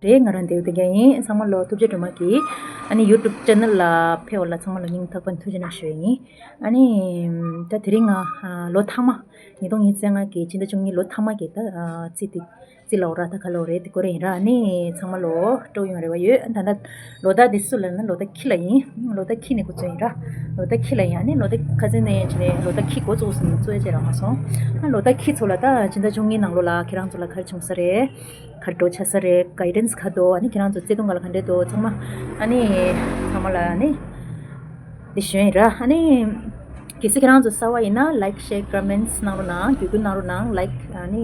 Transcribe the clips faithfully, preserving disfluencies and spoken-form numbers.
རེད། ང་རང་ལྡེའུ་བསྟན་རྒྱལ་ཡིན། ཚང་མ་ལོ་ཐུགས་རྗེ་སྒྲོལ་མ་གི་ཨ་ནི་YouTube channel ལ་ཕེབས་པ་ལ་ཚང་མ་ལ་སྙིང་ཐག་པ་ནས་ཐུགས་རྗེ་གནང་ཞུ་ཡི་ཡིན། ཨ་ནི་ད་དེ་རིང་ང་ལོ་མཐའ་མ་ཉིས་སྟོང་ཉི་ཤུ་རྩ་ལྔ་གི་སྤྱི་ཟླ་བཅུ་གཉིས་ལོ་མཐའ་མ་གི་ད་རྩིས་དེ་རྩིས་ལ་འོ་ར་ད་ག་ལོ་རེད། དེ་གོ་རེ་ཡིན་ར། ཨ་ནི་ཚང་མ་ལོ་སྤྲོ་ཡོང་རེ་བ་ཡོད། ད་ད་ལོ་ཟླ་དེ་སུ་ལ་ན་ལོ་ཟླ་ཁྱི་ལ་ཡིན། ལོ་ཟླ་ཁྱི་ནས་འགོ་བཙུགས་ཡིན་ར། ལོ་ཟླ་ཁྱི་ལ་ཡིན། ཨ་ནི་ལོ་ཟླ་ཁ་ཚན་ནས་བྱས་ནས་ལོ་ཟླ་ཁྱི་འགོ་བཙུགས་སོང་། བཙུགས་ཡ་བྱས་ར་མ་སོང་། ཨ་ལོ་ཟླ་ཁྱི་ཚོ་ལ་ད་སྤྱི་ཟླ་བཅུ་གཉིས་ནང་ལོ་ལ་ཁྱེད་རང་ཚོ་ལ་ག་རེ་བྱུང་ས་རེད། ག་རེ་འགྲོ་ཆ་ས་རེད། guidance ག་འདུག་ཨ་ནི་ཁྱེད་རང་ཚོ་བརྩེ་དུང་ག་ལ་ག་འདྲས་འདུག་ཚང་མ་ཨ་ནི་ཚང་མ་ལ་ཨ་ནི་འདི་ཞུ་ཡིན་ར། ཨ་ནི་གལ་སྲིད་ཁྱེད་རང་ཚོ་གསར་པ་ཡིན་ན་like share comments གནང་རོགས་གནང་། བརྒྱུད་སྐུར་གནང་རོགས་གནང་། like ཨ་ནི་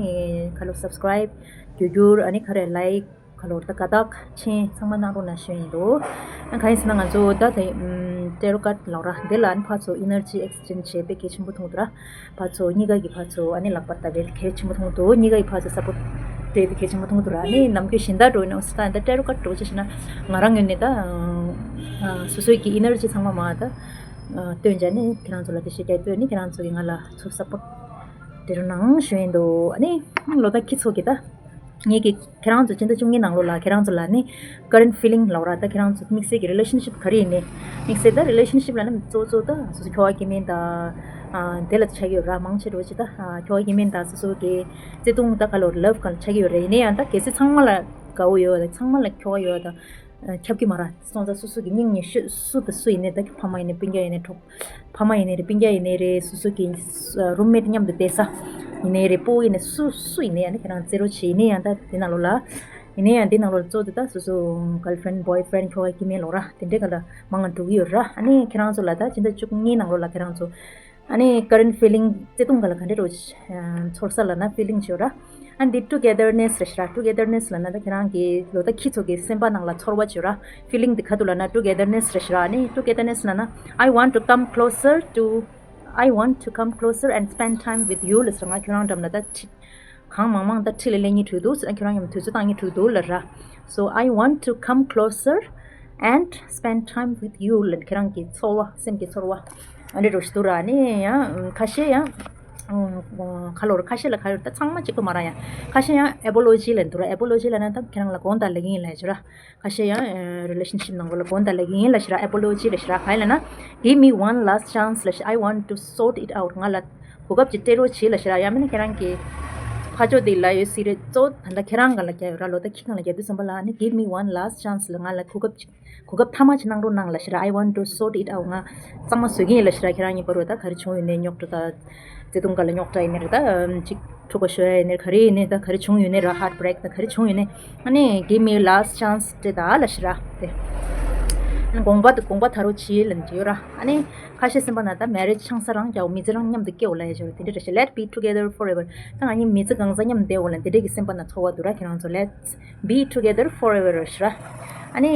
ག་ལོ་subscribe བརྒྱུད་སྐུར་ཨ་ནི་ག་རེ་like ག་ལོ་ད་དགའ་རྟགས་མཆན་ཚང་མ་གནང་རོགས་གནང་ཞུ་ཡིན་འདུག་ཨ་གང་ཡིན་ཟེར་ན་ང་ཚོ་ད་དེ་ཨམ་tarot card ལབ་ར། འདི་ལ་ཨ་ནི་ཕར་ཚུར་energy exchange བྱེད་དཔེ་གལ་ཆེན་པོ་མཐོང་འདུག་ར། ཕར་ཚུར་གཉིས་ཀ་གི་ཕར་ཚུར་ཨ་ནི་ལག་པ་བརྡབ་པའི་གལ་ཆེན་པོ་མཐོང་འདུག་གཉིས་ཀ་གི་ཕར་ཚུར་support སྤྲད་དེ་གལ་ཆེན་པོ་མཐོང་འདུག་ར། ཨ་ནི་ནམ་རྒྱུན་གཞན་དག་འགྲོ་ཡིན་ན་ས་ད་tarot card འགྲོ་ཆེ་ཤེ་ན་ང་རང་ངོས་ནས་ད་ཨ་སོ་སོའི་གི་energy ཚང་མ་མ་ད་ཨ་སྟོན་བྱས་ནས་ཁྱེད་རང་ཚོ་ལ་དེ་ཤེས་རྒྱ་སྤྲོད་ནས་ཁྱེད་རང་ཚོ་གི་ང་ལ་ཚུར་support སྤྲད་རོགས་གནང་ཞུ་ཡིན་འདུག་ཨ་ནི་ལོ་ཟླ་ཁྱི་ཚོ་གི་ད་ངེད་ཀྱི་ཁྱེད་རང་ཚོ་སྤྱི་ཟླ་བཅུ་གཉིས་ནང་ལོ་ལ་ཁྱེད་རང་ཚོ་ལ་ནི་current feeling ལབ་ར། ད་ཁྱེད་རང་ཚོ་དམིགས་བསལ་གྱི་relationship ག་རེ་ཡིན་ནི། དམིགས་བསལ་ད་relationship ལ་ནི་གཙོ་གཙོ་ད་སོ་སོ་ཁྱོ་ག་སྐྱེ་དམན་ད་ཨ་དེ་ལ་ཆགས་ཀྱི་ཡོད་ར། མང་ཆེ་འགྲོ་ཅི་ད་ཨ་ཁྱོ་ག་སྐྱེ་དམན་ད་སོ་སོ་གི་བརྩེ་དུང་ད་ག་ལོ་love ག་ལ་ཆགས་ཀྱི་ཡོད་རེད། ཡིན་ན་ཡང་ད་གལ་སྲིད་ཚང་མ་ལ་དགའ་བོ་ཡོད་ད་ཚང་མ་ལ་ཁྱོ་ག་ཡོད་ད་ཁྱབ་ཀྱི་མ་ར། སོང་ཙང་སོ་སོ་གི་སྙིང་ཉེ་ཤོས་སུ་དང་སུ་ཡིན་ནའི་ད་ཕ་མ་ཡིན་ནའི་སྤུན་ཀྱག་ཡིན་ནའི་གྲོགས། ཕ་མ་ཡིན་ནའི་རེད། སྤུན་ཀྱག་ཡིན་ནའི་རེད། སོ་སོ་གི་roommate མཉམ་དུ་བསྡད་ས་ཡིན་ནའི་རེད། སྤོ་ཡིན་ནའི་སུ་སུ་ཡིན་ནའི་ཨ་ནི་ཁྱེད་རང་རྩེད་རོགས་བྱེད། ཡིན་ནའི་ཡང་ད་དེ་ནང་ལོགས་ལ་ཡིན་ནའི་ཡང་དེ་ནང་ལོགས་ལ་གཙོ་དེ་ད་སོ་སོ་girlfriend boyfriend ཁྱོ་ག་སྐྱེ་དམན་ལོག་ར་དེ་འདྲའི་ག་ལ་མང་ང་འགྲོ་གི་ཡོད་ར། ཨ་ནི་ཁྱེད་རང་ཚོ་ལ་ད་སྤྱི་ཟླ་བཅུ་གཉིས་ནང་ལོགས་ལ་ཁྱེད་རང་ཚོ་ཨ་ནི་current feeling བརྩེ་དུང་ག་ལ་ག་འདྲ་རོ་ཚོར་ས་ལབ་ན་feeling བྱོས་ར། ཨ་འདི་togetherness རེད་ཤག togetherness ལབ་ན་ད་ཁྱེད་རང་གི་ལོ་ཟླ་ཁྱི་ཚོ་གི་སེམས་པ་ནང་ལ་ཚོར་བ་བྱོས་ར། feeling འདི་ག་དུ་ལབ་ན་togetherness རེད་ཤག་ཨ་ནི་togetherness ལབ་ན་I want to come closer to I want to come closer and spend time with you ལབ་ཟེར། ང་ཁྱོད་རང་འགྲམ་ལ་ད་ཁྲི་གང་མང་མང་ད་ཁྲི་ལ་སླེབས་སྙིང་བྲོ་འདུག་ཟེར། ཁྱོད་རང་མཉམ་དུས་ཚོད་བཏང་སྙིང་བྲོ་འདུག་ལབ་ར། So I want to come closer and spend time with you ལབ། ཁྱེད་རང་གི་ཚོར་བ་སེམས་ཀྱི་ཚོར་བ་ཨ་འདྲ་རོ་ཞིག་འདུག་ར། ཨ་ནི་ཡང་ཁ་ཤས་ཡང་ཁ་ལོར་ཁ་ཤས་ལ་ཁ་ཡོར་ད་ཚང་མ་གཅིག་པ་མ་ར། ཡང་ཁ་ཤས་ཡང་apology ལབ་འདུག་ར། apology ལབ་ན་ད་ཁྱེད་རང་ལ་དགོངས་དག་ལབ་ཀྱི་ཡིན་ལབ་ཞུ་ར། ཁ་ཤས་ཡང་relationship ནང་ལོགས་ལ་དགོངས་དག་ལབ་ཀྱི་ཡིན་ལབ་ཞུ་ར། apology ལབ་ཞུ་ར། ག་ཡིན་ལབ་ན་give me one last chance ལབ་ཞུ། I want to sort it out ང་ལ་གོ་སྐབས་ཅིག་སྤྲད་རོགས་བྱེད་ལབ་ཞུ་ར། ཡང་མིན་ན་ཁྱེད་རང་གི་ཁ་ཕྱོགས་དེ་ལ་ཡོད་སྲིད་རེད། གཙོ་བོ་ད་ལྟ་ཁྱེད་རང་སྒང་ལ་རྒྱག་ཡོད་ར། ལོ་ཟླ་ཁྱི་སྒང་ལ་རྒྱག་དུས་ཙམ་པ་ལ་ཨ་ནི་give me one last chance ལབ་ང་ལ་གོ་སྐབས་ཅིག་གོ་སྐབས་མཐའ་མ་ཅིག་གནང་རོགས་གནང་ལབ་ཞུ་ར། I want to sort it out ང་གཙང་མ་བཟོ་གི་ཡིན་ལབ་ཞུ་ར། ཁྱེད་རང་གཉིས་བར་རུ་ད་ག་རེ་བྱུང་ཡོད་ནའི་རྙོག་དྲ་ད་བརྩེ་དུང་སྒང་ལ་རྙོག་དྲ་ཡིན་ནའི་རེད། ད་ཅིག་འཁྲུག་པ་ཤོར་ཡ་ཡིན་ནའི་ག་རེ་ཡིན་ནའི་ད་ག་རེ་བྱུང་ཡོད་ནའི་ར། heartbreak ད་ག་རེ་བྱུང་ཡོད་ནའི་ཨ་ནི་give me last chance སྤྲད་ད་ལབ་ཞུ་ར། དེ་ཨ་ནི་དགོངས་པ་དགོངས་པ་ད་རུང་བྱེད་ལབ་ཀྱི་ཡོད་ར། ཨ་ནི་ཁ་ཤས་སེམས་པ་ན་ད་marriage ཆང་ས་རང་རྒྱག་མི་ཚེ་རང་མཉམ་དུ་སྐྱེལ་ལབ་ཡ་ཅིག་ཡོད་ར། དེ་འདྲ་རེད་ཤག let be together forever ད་ང་གཉིས་མི་ཚེ་གང་ཚང་མཉམ་བསྡད་འོ་ལབ་དེ་འདྲས་ཀྱི་སེམས་པ་ན་ཚོར་བ་འདུག་ར། ཁྱེད་རང་ཚོ་let be together forever རེད་ཤག་ཨ་ནི་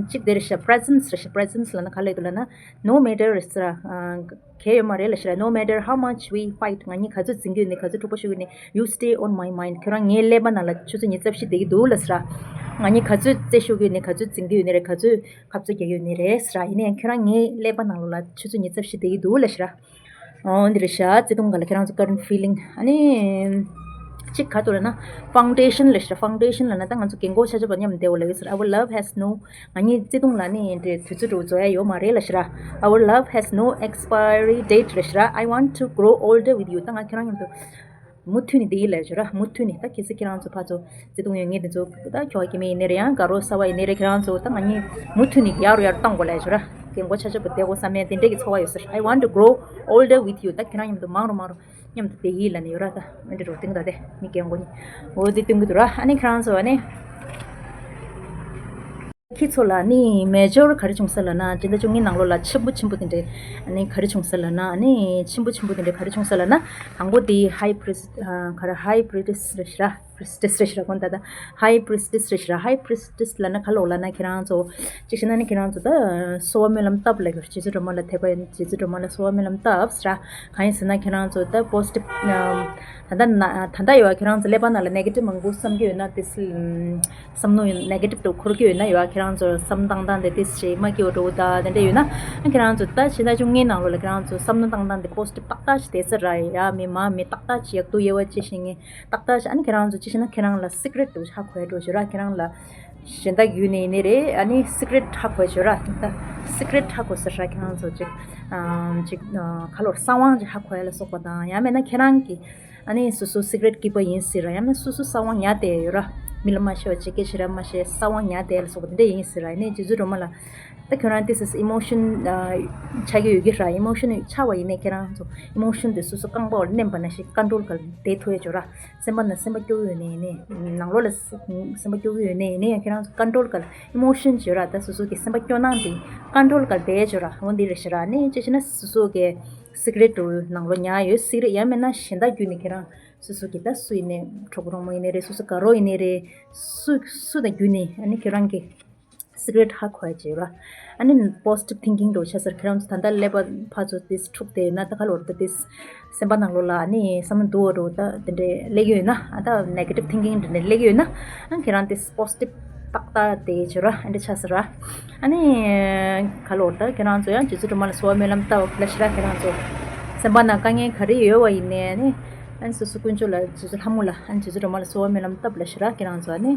གཅིག་དེ་རེད་ཤག presence རེད་ཤག presence ལབ་ན་ག་ལབ་འདུག་ལབ་ན་no matter རེད་ཟེར་ར། གལ་ཡོད་མ་རེད་ལབ་ཞུ་ར། No matter how much we fight ང་གཉིས་ག་ཚོད་འཛིང་གི་ཡོད་ནའི་ག་ཚོད་འཁྲུག་པ་ཤོར་གི་ཡོད་ནའི་you stay on my mind ཁྱོད་རང་ངའི་ཀླད་པ་ནང་ལ་ཆུ་ཚོད་ཉི་ཤུ་རྩ་བཞི་བསྡད་ཀྱི་འདུག་ལབ་ཞུ་ར། ང་གཉིས་ག་ཚོད་རྩེད་ཤོར་གི་ཡོད་ནའི་ག་ཚོད་འཛིང་གི་ཡོད་ནའི་རེད། ག་ཚོད་ཁ་རྩོད་རྒྱག་གི་ཡོད་ནའི་རེད་ཟེར་ར། ཡིན་ན་ཡང་ཁྱོད་རང་ངའི་ཀླད་པ་ནང་ལོགས་ལ་ཆུ་ཚོད་ཉི་ཤུ་རྩ་བཞི་བསྡད་ཀྱི་འདུག་ལབ་ཞུ་ར། འོ་འདི་རེད་ཤག་བརྩེ་དུང་སྒང་ལ་ཁྱེད་རང་ཚོ་current feeling ཨ་ནི་གཅིག་ག་འདུག་ལབ་ན་foundation ལབ་ཞུ་ར། foundation ལབ་ན་ད་ང་ཚོ་རྒན་གོག་ཆ་ཆ་བ་མཉམ་བསྡད་འོ་ལབ་ཡོད་ཟེར། Our love has no ང་གཉིས་བརྩེ་དུང་ལ་ནི་འདྲའི་དུས་ཚོད་འགྲོ་རྫོགས་ཡ་ཡོད་མ་རེད་ལབ་ཞུ་ར། Our love has no expiry date ལབ་ཞུ་ར། I want to grow older with you ད་ང་ཁྱེད་རང་མཉམ་དུ་མུ་མཐུད་ནས་བསྡད་ཡིན་ལབ་ཞུ་ར། མུ་མཐུད་ནས་ད་གལ་སྲིད་ཁྱེད་རང་ཚོ་ཕར་ཚུར་བརྩེ་དུང་ཡོད་མཁན་དེ་ཚོ་ད་ཁྱོ་ག་སྐྱེ་དམན་ཡིན་ནའི་རེད། ཡང་དགའ་རོགས་གསར་པ་ཡིན་ནའི་རེད། ཁྱེད་རང་ཚོ་ད་ང་གཉིས་མུ་མཐུད་ནས་ཡར་རུ་ཡར་རུ་གཏོང་དགོས་ལབ་ཞུ་ར། རྒན་གོག་ཆ་ཆ་བ་བསྡད་དགོས་བསམ་ཡ་དེ་འདྲས་ཀྱི་ཚོར་བ་ཡོད་ས་རེད། I want to grow older with you ད་ཁྱེད་རང་མཉམ་དུ་མང་རུ་མང་རུ་མཉམ་དུ་བསྡད་ཡིན་ལབ་ནས་ཡོད་ར། ད་འདི་འདྲས་རུ་སྟོན་གི་ད་དེ་མི་རྒན་གོག་གཉིས་འོ་དེ་སྟོན་གི་འདུག་ར། ཨ་ནི་ཁྱེད་རང་ཚོ་ཨ་ནི་ཁྱི་ཚོ་ལ་ནི་major ག་རེ་བྱུང་ས་ལབ་ན་སྤྱི་ཟླ་བཅུ་གཉིས་ནང་ལོགས་ལ་ཆེན་པོ་ཆེན་པོ་དེ་འདྲས་ཨ་ནི་ག་རེ་བྱུང་ས་ལབ་ན་ཨ་ནི་ཆེན་པོ་ཆེན་པོ་དེ་འདྲས་ག་རེ་བྱུང་ས་ལབ་ན་དང་པོ་དེ་high priest ག་རེ་high priestess རེད་ཤག priestess རེད་ཤག་གོ་ད་ད་high priestess རེད་ཤག high priestess ལབ་ན་ག་ལོག་ལབ་ན་ཁྱེད་རང་ཚོ་གཅིག་བྱས་ན་ནི་ཁྱེད་རང་ཚོ་ད་གསོལ་བ་སྨོན་ལམ་བཏབ་ལབ་ཀྱི་རེད། རྗེ་བཙུན་སྒྲོལ་མ་ལ་དད་པ་ཡིན་རྗེ་བཙུན་སྒྲོལ་མ་ལ་གསོལ་བ་སྨོན་ལམ་བཏབ་ཟེར་ར། གང་ཡིན་ཟེར་ན་ཁྱེད་རང་ཚོ་ད་positive ད་ལྟ་ན་ད་ལྟ་ཡོད་ཁྱེད་རང་ཚོ་ཀླད་པ་ནང་ལ་negative མང་པོ་བསམ་གྱི་ཡོད་ན་དེ་བསམ་བློ་negative དུ་འཁོར་གྱི་ཡོད་ན་ཡོད་ཁྱེད་རང་ཚོ་བསམ་བློ་བཏང་སྟངས་དེ་དེ་ཞེ་མ་སྐྱིད་པོ་འགྲོ་གི་ད་དེ་འདྲ་ཡོད་ན་ཁྱེད་རང་ཚོ་ད་ཕྱི་ཟླ་བཅུ་གཉིས་ནང་ལོགས་ལ་ཁྱེད་རང་ཚོ་བསམ་བློ་བཏང་སྟངས་དེ་positive ཏག་ཏག་ཞིག་བསྡད་ས་ར། ཡ་མི་མ་མི་ཏག་ཏག་ཅིག་ཡག་སྡུག་དབྱེ་བ་ཕྱེ་ཤེས་མཁན་ཏག་ཏག་ཞིག་ཨ་ནི་ཁྱེད་རང་ཚོ་ཅི་ བྱས་ན་ཁྱེད་རང་ལ་སི་ཀྲེཊ་དུ་ཧ་གོ་ཡ་འགྲོ་བྱོས་ར། ཁྱེད་རང་ལ་གཞན་དག་བརྒྱུད་ནས་ཡིན་ནི་རེད། ཨ་ནི་སི་ཀྲེཊ་ཧ་གོ་བྱོས་ར། ད་སི་ཀྲེཊ་ཧ་གོ་ཟེར་ར། ཁྱེད་རང་ཚོ་ཅིག་ཨམ་ཅིག་ཁ་ལོར་གསང་བ་ཅིག་ཧ་གོ་ཡ་ལ་སོགས་པ་དང་། ཡང་མིན་ན་ཁྱེད་རང་གི་ཨ་ནི་སོ་སོ་སི་ཀྲེཊ་ཀི་པར་ཡིན་སྲིད་ར། ཡང་མིན་སོ་སོ་གསང་བ་ཉར་བསྡད་ཡོད་ར། མི་ལ་མ་བཤད་པ་བྱེད་སྐད་བྱེད་ར་མ་བཤད། གསང་བ་ཉར་བསྡད་ལ་སོགས་པ་དེ་འདྲ་ཡིན་སྲིད་ར། ཡིན་ནའི་རྗེ་བཙུན་སྒྲོལ་མ་ལ་ད་ཁྱོད་རང་this is emotion ཆགས་ཀྱི་ཡོད་ཀྱི་ར། ཨི་མོ་ཤན་ཆགས་པ་ཡིན་ནའི་ཁྱེད་རང་ཚོ་ཨི་མོ་ཤན་དེ་སོ་སོ་རྐང་པ་འོག་ལ་མནན་པ་ནང་བཞིན་ཀོན་ཊོལ་ག་ལ་བསྡད་ཐུབ་ཡ་བྱོས་ར། སེམས་པ་ནང་སེམས་པ་སྐྱོ་གི་ཡོད་ནའི་ཡིན་ནའི། ནང་ལོགས་ལ་སེམས་པ་སྐྱོ་གི་ཡོད་ནའི་ཡིན་ནའི་ཡང་ཁྱེད་རང་ཚོ་ཀོན་ཊོལ་ག་ལ་ཨི་མོ་ཤན་བྱོས་ར། ད་སོ་སོ་གི་སེམས་པ་སྐྱོ་སྣང་དེ་ཀོན་ཊོལ་ག་ལ་བསྡད་བྱོས་ར། འོ་འདི་རེད་ཤི་ར། ནི་ཅི་ཞིག་ན་སོ་སོ་གི་སི་ཀྲེཊ་དུ་ནང་ལོགས་ཉར་ཡོད་སྲིད་རེད། ཡང་མིན་ན་གཞན་དག་བརྒྱུད་ནས་ཁྱེད་རང་སོ་སོ་གི་ད་སུ་ཡིན་ནའི་གྲོགས་པོ་གྲོགས་མོ་ཡིན་ནའི་རེད། སོ་སོ་དགའ་རོགས་ཡིན་ནའི་རེད། སུ་སུ་དང་བརྒྱུད་ནས་ཨ་ནི་ཁྱེད་རང་གི་སི་ཀྲེཊ་ཧ་གོ་ཡ་བྱེད་ར། ཨ་ནི་པོ་སི་ཊིབ་ཐིང་ཀིང་འགྲོ་ཆ་ཟེར། ཁྱེད་རང་ཚོ་ད་ལྟ་ཀླད་པ་ཕར་ཚུར་དེ་འཁྲུག་དེ་ན་ད་ག་ལོར་ད་དེ་སེམས་པ་ནང་ལོགས་ལ་ཨ་ནི་བསམ་བློ་འདུ་བ་འགྲོ་ད་དེ་འདྲས་སླེབས་ཡོད་ན། ཨ་ད་ནེ་གེ་ཊིབ་ཐིང་ཀིང་འདྲ་འདྲས་སླེབས་ཡོད་ན། ཨ་ཁྱེད་རང་དེ་པོ་སི་ཊིབ་ཏག་ཏག་དེ་བྱེད་ར། ཨ་འདྲས་ཆ་ཟེར་ར། ཨ་ནི་ག་ལོར་ད་ཁྱེད་རང་ཚོ་ཡང་རྗེ་བཙུན་སྒྲོལ་མ་ལ་གསོལ་བ་སྨོན་ལམ་བཏབ་ལ་ཤི་ར། ཁྱེད་རང་ཚོ་སེམས་པ་ནང་དཀའ་ངལ་ག་རེ་ཡོད་བ་ཡིན་ནའི་ཨ་ནི། ཨ་ནི་སོ་སོ་དཀོན་མཆོག་ལ་རྗེ་བཙུན་ལྷ་མོ་ལ་ཨ་ནི་རྗེ་བཙུན་སྒྲོལ་མ་ལ་གསོལ་བ་སྨོན་ལམ་བཏབ་ལ་ཤི་ར། ཁྱེད་རང་ཚོ་ཨ་ནི་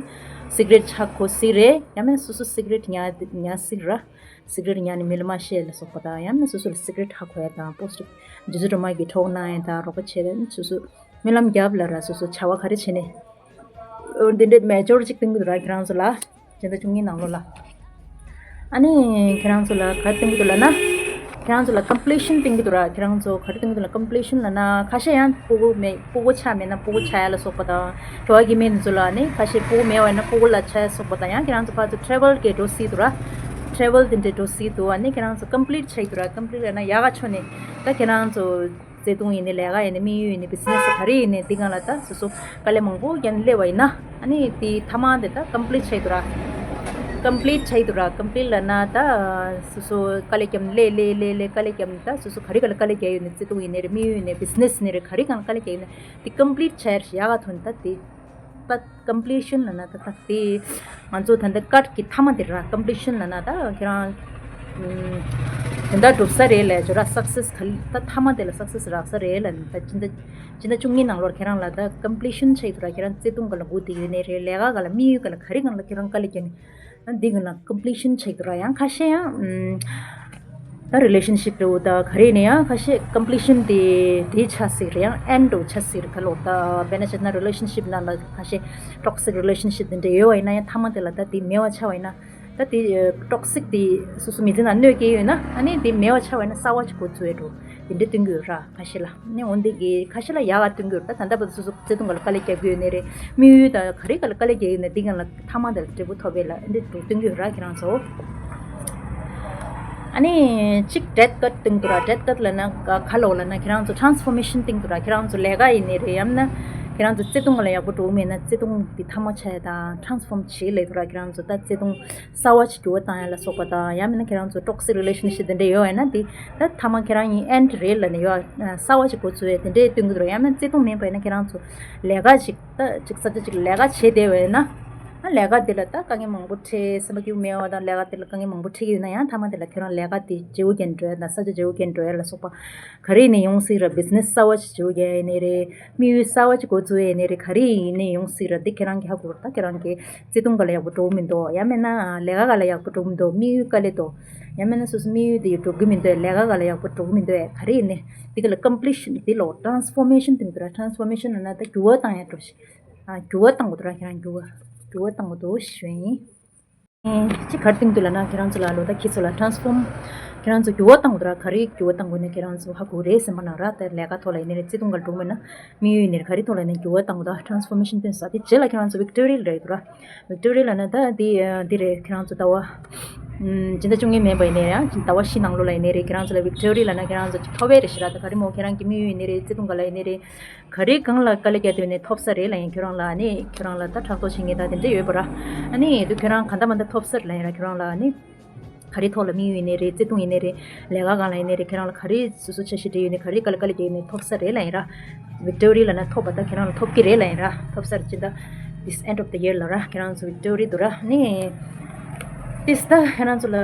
སི་ཀྲེཊ་ཆགས་གོ་སྲིད་རེད། ཡང་མིན་སོ་སོ་སི་ཀྲེཊ་ཉར་ཉར་སྲིད་ར། སི་ཀྲེཊ་ཉར་ནས་མི་ལ་མ་བཤད་ལ་སོགས་པ་དང་། ཡང་མིན་སོ་སོ་ལ་སི་ཀྲེཊ་ཧ་གོ་ཡ་དང་པོ་སི་ཊིབ་རྗེ་བཙུན་སྒྲོལ་མ་གིས་གྲོགས་གནང་ཡ་དང་རོགས་པ་བྱས་ཏེ་ཨ་ནི་སོ་སོ་སྨོན་ལམ་རྒྱབ་ལ་ར། སོ་སོ་བྱ་བ་ག་རེ་བྱས་ནས། འོ་འདི་འདྲའི་མེ་ཇོར་ཅིག་སྟོན་གི་འདུག་ར་ཁྱེད་རང་ཚོ་ལ། སྤྱི་ཟླ་བཅུ་གཉིས་ནང་ལོགས་ལ། ཨ་ནི་ཁྱེད་རང་ཚོ་ལ་ག་རེ་སྟོན་གི་འདུག་ལབ་ན། ཁྱེད་རང་ཚོ་ལ་ཀམ་པི་ལི་ཤན་སྟོན་གི་འདུག་ར། ཁྱེད་རང་ཚོ་ག་རེ་སྟོན་གི་འདུག་ལབ། ཀམ་པི་ལི་ཤན་ལབ་ན་ཁ་ཤས་ཡང་སྤུ་གུ་མེད་སྤུ་གུ་ཆགས་མེད་ན་སྤུ་གུ་ཆགས་ཡ་ལ་སོགས་པ་དང་། འགྲོ་བ་དགེ་མེད་འདི་ཚོ་ལ་ནི་ཁ་ཤས་སྤུ་གུ་མེད་པ་ཡིན་ན་སྤུ་གུ་ལ་ཆགས་ཡ་སོགས་པ་དང་། ཡང་ཁྱེད་རང་ཚོ་ཕར་ཚུར་ཊེ་རེ་ཝལ་གི་འགྲོ་སྲིད་འདུག་ར། ཊེ་རེ་ཝལ་དེ་འདྲའི་འགྲོ་སྲིད་འདུག་ཨ་ནི་ཁྱེད་རང་ཚོ་ཀམ་པི་ལི་ཊི་ཆགས་ཡི་འདུག་ར། ཀམ་པི་ལི་ཊི་ལབ་ན་ཡག་ག་ཆོ་ནི་ད་ཁྱེད་རང་ཚོ། བརྩེ་དུང་ཡིན་ནའི་ལས་ཀ་ཡིན་ནའི་དམིགས་ཡུལ་ཡིན་ནའི་བི་ཛི་ནེ་སི་ག་རེ་ཡིན་ནའི་འདི་སྒང་ལ་ད་སོ་སོ་དཀའ་ལས་མང་པོ་བརྒྱབ་ནས་སླེབས་པ་ཡིན་ན། ཨ་ནི་དེ་མཐའ་མ་དེ་ད་ཀམ་པི་ལི་ཊི་ཆགས་ཡི་འདུག་ར། ཀམ་པི་ལི་ཊི་ཆགས་ཡི་འདུག་ར། ཀམ་པི་ལི་ཊི་ལབ་ན་ད་སོ་སོ་དཀའ་ལས་བརྒྱབ་ནས་སླེབས་སླེབས་སླེབས་སླེབས་དཀའ་ལས་བརྒྱབ་ནས་ད་སོ་སོ་ག་རེ་ག་ལ་དཀའ་ལས་བརྒྱབ་ཡོད་ནའི་བརྩེ་དུང་ཡིན་ནའི་རེད། དམིགས་ཡུལ་ཡིན་ནའི་བི་ཛི་ནེ་སི་ཡིན་ནའི་རེད། ག་རེ་ག་ལ་དཀའ་ལས་བརྒྱབ་ཡོད་ནའི་དེ་ཀམ་པི་ལི་ཊི་ཆགས་ཡ་ཡག་ག་ཐོན་ད་དེ། ད་ཀམ་པི་ལི་ཤན་ལབ་ན་ད་ད་དེ་ང་ཚོ་ད་ལྟ་ཀཊ་གི་མཐའ་མ་དེ་ར། ཀམ་པི་ལི་ཤན་ལབ་ན་ད་ཁྱེད་རང་ཨམ་དོན་དག་འགྲུབ་ས་རེད་ལབ་ཡ་ཅིག་ར། སག་སེ་སི་ག་ལ་ད་མཐའ་མ་དེ་ལ་སག་སེ་སི་རག་ས་རེད་ལབ་ནས། ད་སྤྱི་ཟླ་སྤྱི་ཟླ་བཅུ་གཉིས་ནང་ལོར་ཁྱེད་རང་ལ་ད་ཀམ་པི་ལི་ཤན་ཆགས་ཡི་འདུག་ར། ཁྱེད་རང་བརྩེ་དུང་སྒང་ལ་སྒུག་བསྡད་ཡོད་ནའི་རེད། ལས་ཀ་སྒང་ལ་དམིགས་ཡུལ་སྒང་ལ་ག་རེ་སྒང་ལ་ཁྱེད་རང་དཀའ་ལས་བརྒྱབ་ནས། ཨ་འདི་གི་ནང་ཀམ་པི་ལི་ཤན་ཆགས་འདུག་ར། ཡང་ཁ་ཤས་ཡང་ཨམ་ད་རི་ལེ་ཤན་ཤིབ་རེད་འོ་ད་ག་རེ་ནས་ཡང་ཁ་ཤས་ཀམ་པི་ལི་ཤན་དེ་དེ་ཆགས་སྲིད་རེད། ཡང་ཨེན་ཌི་འདྲ་ཆགས་སྲིད་རེད། ག་ལོར་ད་དཔེར་ན་བྱས་ན་རི་ལེ་ཤན་ཤིབ་ནང་ལ་ཁ་ཤས་ཊོག་སིག་རི་ལེ་ཤན་ཤིབ་དེ་འདྲ་ཡོད་པ་ཡིན་ན་ཡང་མཐའ་མ་དེ་ལ་ད་དེ་མེད་པ་ཆགས་པ་ཡིན་ན། ད་དེ་ཊོག་སིག་དེ་སོ་སོ་མི་ཚེ་ནང་གནོད་སྐྱེལ་ཡོད་ན་ཨ་ནི་དེ་མེད་པ་ཆགས་པ་ཡིན་ན་གསར་པ་ཅིག་འགོ་བཙུགས་ཡ་འགྲོ་དེ་འདྲ་སྟོན་གྱི་ཡོད་ར། ཁ་ཤས་ལ་ནི་འོན་ཏེ་གི་ཁ་ཤས་ལ་ཡག་ག་སྟོན་གྱི་ཡོད་རེད། ད་ད་ལྟ་བར་དུ་སོ་སོ་བརྩེ་དུང་སྒང་ལ་དཀའ་ལས་བརྒྱབ་ཀྱི་ཡོད་ནའི་རེད། དམིགས་ཡུལ་དང་ག་རེ་སྒང་ལ་དཀའ་ལས་བརྒྱབ་ཡོད་ནའི་འདི་སྒང་ལ་མཐའ་མ་དེ་ལ་འབྲས་བུ་ཐོབ་པ་ལ་འདི་འདྲ་སྟོན་གྱི་ཡོད་ར་ཁྱེད་རང་ཚོ། ཨ་ནི་གཅིག་ཌེཐ་ཀཊ་སྟོན་གྱི་འདུག་ར། ཌེཐ་ཀཊ་ལབ་ན་ག་ག་ལོར་ལབ་ན་ཁྱེད་རང་ཚོ་ཊ་རན་སི་ཕོར་མེ་ཤན་སྟོན་གྱི་འདུག་ར། ཁྱེད་རང་ཚོ་ལས་ཀ་ཡིན་ནའི་རེད། ཡང་ན་ཁྱེད་རང་ཚོ་བརྩེ་དུང་སྒང་ལ་ཡག་པོ་འགྲོ་གི་མེད་ན་བརྩེ་དུང་འདི་མཐའ་མ་ཆགས་ཡ་དང་ཊ་རན་སི་ཕོརམ་བྱེད་ལབ་ཀྱི་འདུག་ར། ཁྱེད་རང་ཚོ་ད་བརྩེ་དུང་གསར་པ་ཞིག་འགྱུར་བ་བཏང་ཡ་ལ་སོགས་པ་དང་། ཡང་མིན་ན་ཁྱེད་རང་ཚོ་ཊོག་སིག་རི་ལེ་ཤན་ཤིབ་དེ་འདྲ་ཡོད་པ་ཡིན་ན་དེ་ད་མཐའ་མ་ཁྱེད་རང་གི་ཨེན་ཌི་རེད་ལབ་ནས་ཡོད། གསར་པ་ཞིག་འགོ་བཙུགས་ཡ་དེ་འདྲའི་སྟོན་གྱི་འདུག་ར། ཡང་མིན་བརྩེ་དུང་མེད་པ་ཡིན་ན་ཁྱེད་རང་ཚོ་ལས་ཀ་ཞིག་ད་ཅིག་ས་ཆ་ཅིག་ལ་ལས་ཀ་བྱེད་བསྡད་པ་ཡིན་ན། ཨ་ལས་ཀ་དེ་ལ་ད་དཀའ་ངལ་མང་པོ་འཕྲད། སེམས་པ་སྐྱིད་པོ་མེད་པ་དང་ལས་ཀ་དེ་ལ་དཀའ་ངལ་མང་པོ་འཕྲད་ཀྱི་ཡོད་ན་ཡང་མཐའ་མ་དེ་ལ་ཁྱེད་རང་ལས་ཀ་དེ་བརྗེ་པོ་རྒྱག་འགྲོ་ཡ་དང་ས་ཆ་བརྗེ་པོ་རྒྱག་འགྲོ་ཡ་ལ་སོགས་པ་ག་རེ་ཡིན་ནའི་ཡོང་སྲིད་ར། བི་ཛི་ནེ་སི་གསར་པ་ཞིག་བརྗེ་པོ་རྒྱག་ཡ་ཡིན་ནའི་རེད། དམིགས་ཡུལ་གསར་པ་ཅིག་འགོ་བཙུགས་ཡ་ཡིན་ནའི་རེད། ག་རེ་ཡིན་ནའི་ཡོང་སྲིད་ར། འདི་ཁྱེད་རང་གི་ཧ་གོ་ར། ད་ཁྱེད་རང་གི་བརྩེ་དུང་སྒང་ལ་ཡག་པོ་འགྲོ་གི་མི་འདུག་ཡང་མིན་ན་ལས་ཀ་སྒང་ལ་ཡག་པོ་འགྲོ་གི་མི་འདུག་དམིགས་ཡུལ་དཀའ་ལས་འདུག་ཡང་མིན་ན་སོ་སོ་དམིགས་ཡུལ་དེ་འགྲོ་གི་མི་འདུག་ལས་ཀ་སྒང་ལ་ཡག་པོ་འགྲོ་གི་མི་འདུག་ག་རེ་ཡིན་ནའི་འདི་ག་ལ་ཀམ་པི་ལི་ཤན་འདི་ལ་ཊ་རན་སི་ཕོར་མེ་ཤན་སྟོན་གྱི་འདུག་ར། ཊ་རན་སི་ཕོར་མེ་ཤན་ལབ་ན་ད་འགྱུར་བ་བཏང་ཡ་འགྲོ་ཞིག་ཨ་འགྱུར་བ་བཏང་དགོས་འདུག་ར། ཁྱེད་རང་འགྱུར་བ་འགྱུར་བ་བཏང་དགོས་འདུག་ཞུ་ཡིན། ཨེ་ཅིག་ག་རེ་སྟོན་གྱི་འདུག་ལབ་ན་ཁྱེད་རང་ཚོ་ལ་ལོ་ད་ཁྱེད་ཚོ་ལ་ཊ་རན་སི་ཕོརམ་ཁྱེད་རང་ཚོ་འགྱུར་བ་བཏང་དགོས་འདུག་ར། ག་རེ་འགྱུར་བ་བཏང་དགོས་ནས་ཁྱེད་རང་ཚོ་ཧ་གོ་རེད་སེམས་པ་ནང་ར། ད་ལས་ཀ་ཐོག་ལ་ཡིན་ནའི་རེད། བརྩེ་དུང་སྒང་ལ་འགྲོ་མེད་ན་དམིགས་ཡུལ་ཡིན་ནའི་རེད། ག་རེ་ཐོག་ལ་ཡིན་ནའི་འགྱུར་བ་བཏང་དགོས་འདུག་ཊ་རན་སི་ཕོར་མེ་ཤན་སྟོན་ས་དེ་རྗེས་ལ་ཁྱེད་རང་ཚོ་ཝིག་ཊོ་རི་ཡ་ལ་རེད་འདུག་ར། ཝིག་ཊོ་རི་ཡ་ལབ་ན་ད་འདི་འདི་རེད། ཁྱེད་རང་ཚོ་ཟླ་བ་ཨམ་སྤྱི་ཟླ་བཅུ་གཉིས་མིན་པ་ཡིན་ནའི་ཡང་ཟླ་བ་བཞི་ནང་ལོགས་ལ་ཡིན་ནའི་རེད། ཁྱེད་རང་ཚོ་ལ་ཝིག་ཊོ་རི་ཡ་ལབ་ན་ཁྱེད་རང་ཚོ་ཅིག་ཐོབ་པ་རེད་ཤག་ར། ད་ག་རེ་མོ་ཁྱེད་རང་གི་དམིགས་ཡུལ་ཡིན་ནའི་རེད། བརྩེ་དུང་སྒང་ལ་ཡིན་ནའི་རེད། ག་རེ་སྒང་ལ་དཀའ་ལས་བརྒྱབ་བསྡད་ནའི་ཐོབ་ས་རེད་ལབ་ཡིན། ཁྱོད་རང་ལ་ཨ་ནི་ཁྱོད་རང་ལ་ད་ཕྲག་དོག་བྱེད་མཁན་ད་དེ་འདྲ་ཡོད་པ་ར། ཨ་ནི་དུ་ཁྱོད་རང་གང་ལྟར་མ་ལྟར་ཐོབ་ས་རེད་ལབ་ཡིན་ར། ཁྱོད་རང་ལ་ཨ་ནི་ག་རེ་ཐོག་ལ་དམིགས་ཡུལ་ཡིན་ནའི་རེད། བརྩེ་དུང་ཡིན་ནའི་རེད། ལས་ཀ་སྒང་ལ་ཡིན་ནའི་རེད། ཁྱོད་རང་ལ་ག་རེ་སོ་སོ་འཆར་གཞི་བྲིས་ཡོད་ནའི་ག་རེ་དཀའ་ལས་བརྒྱབ་ཡོད་ནའི་ཐོབ་ས་རེད་ལབ་ཡིན་ར། ཝིག་ཊོ་རི་ཡ་ལབ་ན་ཐོབ་པ་ད་ཁྱོད་རང་ལ་ཐོབ་ཀྱི་རེད་ལབ་ཡིན་ར། ཐོབ་ས་རེད། སྤྱི་ཟླ་this end of the year ལ་ར་ཁྱོད་རང་ཚོ་ཝིག་ཊོ་རི་ཡ་འདུག་ར། ཨ་ནི་ཏིས་ད་ཁྱེད་རང་ཚོ་ལ་